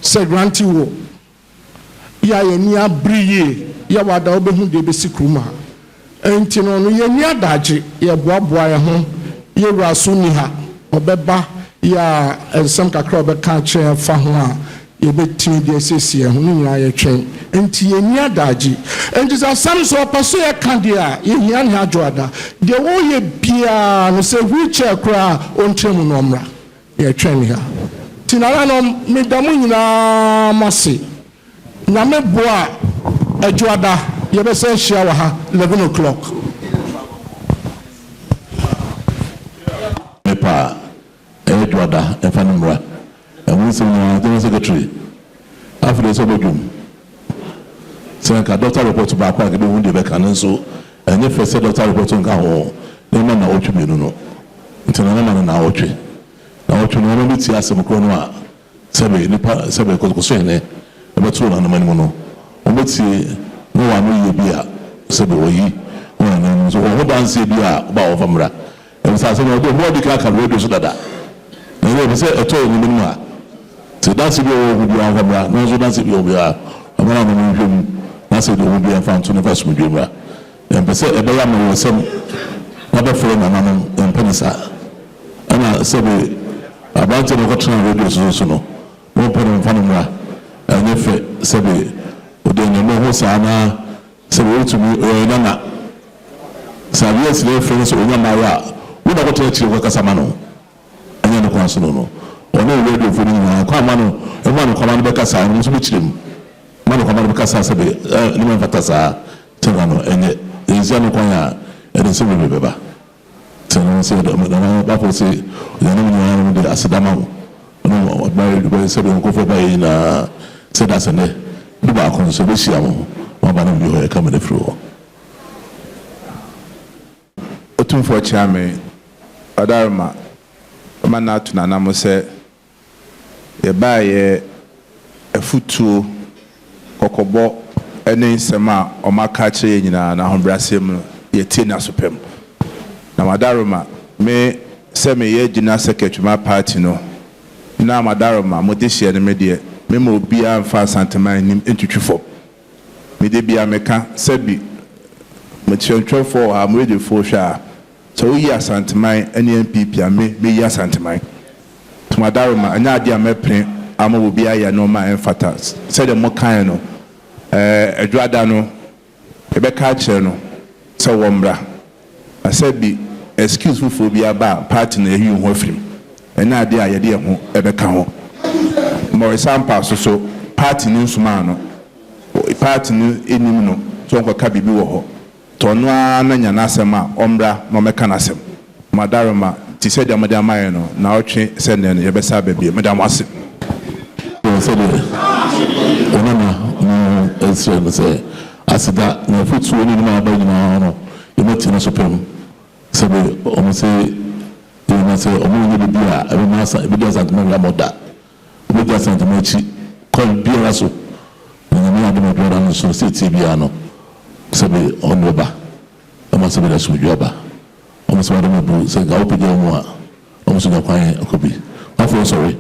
Sagrenti War. Yɛ a yɛni abere yie, yɛ wada wobɛhu deɛ ɛbɛsi kurom ha. Nti no yɛni adagye, yɛboaboa yɛn ho, yɛwura so ni ha, ɔbɛba yɛ a nsɛm kakra a ɔbɛka akyerɛ yɛn fa ho a yɛbɛtumi de asiesie yɛn ho no nyinaa yɛtwɛn. Nti yɛni adagye. Nti sɛ asɛm so ɔpɛ so yɛka deɛ a, yɛhia ne adwoada. Deɛ wɔyɛ biara no sɛ wheelchair koraa a ɔnkyerɛ mu no ɔmmra. Yɛtwɛn ne ha. Nti nananom, meda mo nyinaa mo ase. Nyame boa a adwoada yɛbɛsɛ ahyia wɔ ha 11 o'clock. Mepa a ɛyɛ dwoada ɛfa no mmra. Ɛho nsɛm nyinaa general secretary afei de sɛ ɔbɛdwom sɛ nka doctor report baako a kɛbɛhu deɛ bɛka no nso ɛnyɛ fɛ sɛ doctor report nka ho nneɛma na ɔtwe mmienu no nti na nama no na ɔtwe na ɔtwe no ɔno bɛtie asɛm korɔ no a sɛbe nipa sɛbe kɔsɔ hene ɛbɛto nanom anim no wɔbɛtie na wɔn ano yie bi a sɛbe wɔyi wɔn anim nso wɔn ho danseɛ bi a ɔba a wɔfa mmra ɛbisa asɛm no ɔde ɔmo adi ka aka radio so dada na ɛyɛ sɛ ɛtɔ yɛn anim a sɛ danse bi a wɔwɔ ho biara wɔfa mmra na nso danse bi a wɔwɔ biara ɔmo na ɔmo nhwɛ mu na sɛ deɛ ɔmo biara fa nto ne fa asomdwe mmra yɛmpɛ sɛ ɛbɛyɛ ama wɔ sɛm na bɛfrɛ nananom yɛmpɛ ne saa ɛna sɛbe aberanteɛ no ɔkɔtena radio so so no wɔmpɛ no mfa no mmra ɛnyɛ fɛ sɛbe ɔde nneɛma ho saa na sɛbe wotumi ɔyɛ nana sɛ adeɛ si na ɛfrɛ no sɛ ɔnya mmaayɛ a wo na kɔtena akyire kɔkasa ma no ɛnyɛ ne kwan so no ɔne radiofoɔ no nyinaa kwan ma no ɛma no kwama no bɛkasa ɛno nso bɛkyerɛ mu ma no kwama no bɛkasa sɛbe ɛ ne ma mfata saa kyɛnka no ɛnyɛ yɛnsia no kwan a ɛde nsɛm bebree bɛba sɛ no sɛ nana bafo sɛ yɛnom nyinaa no de aseda ma wo ɔno ɔba sɛbe nkɔfoɔ ba yɛ nyinaa sɛ da sɛ nnɛ du baako nso bɛhyia mo waba no bi hɔ yɛka mene firi hɔ. Otumfoɔ kyerɛ me ɔdarema ma no ato nanam sɛ yɛbaayɛ afutuo kɔkɔbɔ ne nsɛm a ɔmaka akyerɛ yɛn nyinaa na ahobrɛaseɛ mu no yɛtie n'asopɛm na madaroma me sɛ meyɛ general secretary ma party no na madaroma mode hyɛ no me deɛ mema obiara mfa Asanteman anim ntwitwi fam mede bia meka sɛbi mekyerɛntwerɛfoɔ wɔ ha mo radiofoɔ hwɛ a sɛ woyi Asanteman ne NPP a me meyi Asanteman tomadaroma ɛnyɛ adeɛ a mɛpene ama obi ayɛ nneɛma a ɛmfata sɛdeɛ mokae no adwada no yɛbɛka akyerɛ no sɛ wɔmmra na sɛ bi excuse foforɔ bi aba a party no yɛyi ho afiri mu ɛnyɛ adeɛ a yɛde yɛn ho ɛbɛka ho Maurice Ampa so so party no nsomaa no party no anim no sɛ ɔnkɔka biribi wɔ hɔ tɔ ɔno ara na nya n'asɛm a ɔmmra na ɔmmɛka n'asɛm madaroma nti sɛdeɛ mode ama yɛn no na ɔtwe sɛ nnɛ no yɛbɛsa aba bio meda mo ase. Sɛdeɛ ɔnana no ɛsrɛ no sɛ aseda na afotuo ne nim a aba nyinaa no yɛmɛtie no so pɛm sɛbe ɔmo sɛ yɛma sɛ ɔmo nyɛ biribi a ɛbɛma asa ɛbɛdi Asantema hwɛ da ɔbɛdi Asantema akyi kwan biara so na Nyame adom adwuma no so sɛ tie biara no sɛbe ɔno bɛba ɛma sɛbe da asomdwe aba ɔmo sɛ wadom abu sɛ nka wopagya mu a ɔmo so nya kwan akɔ bi afei ɔsɔre.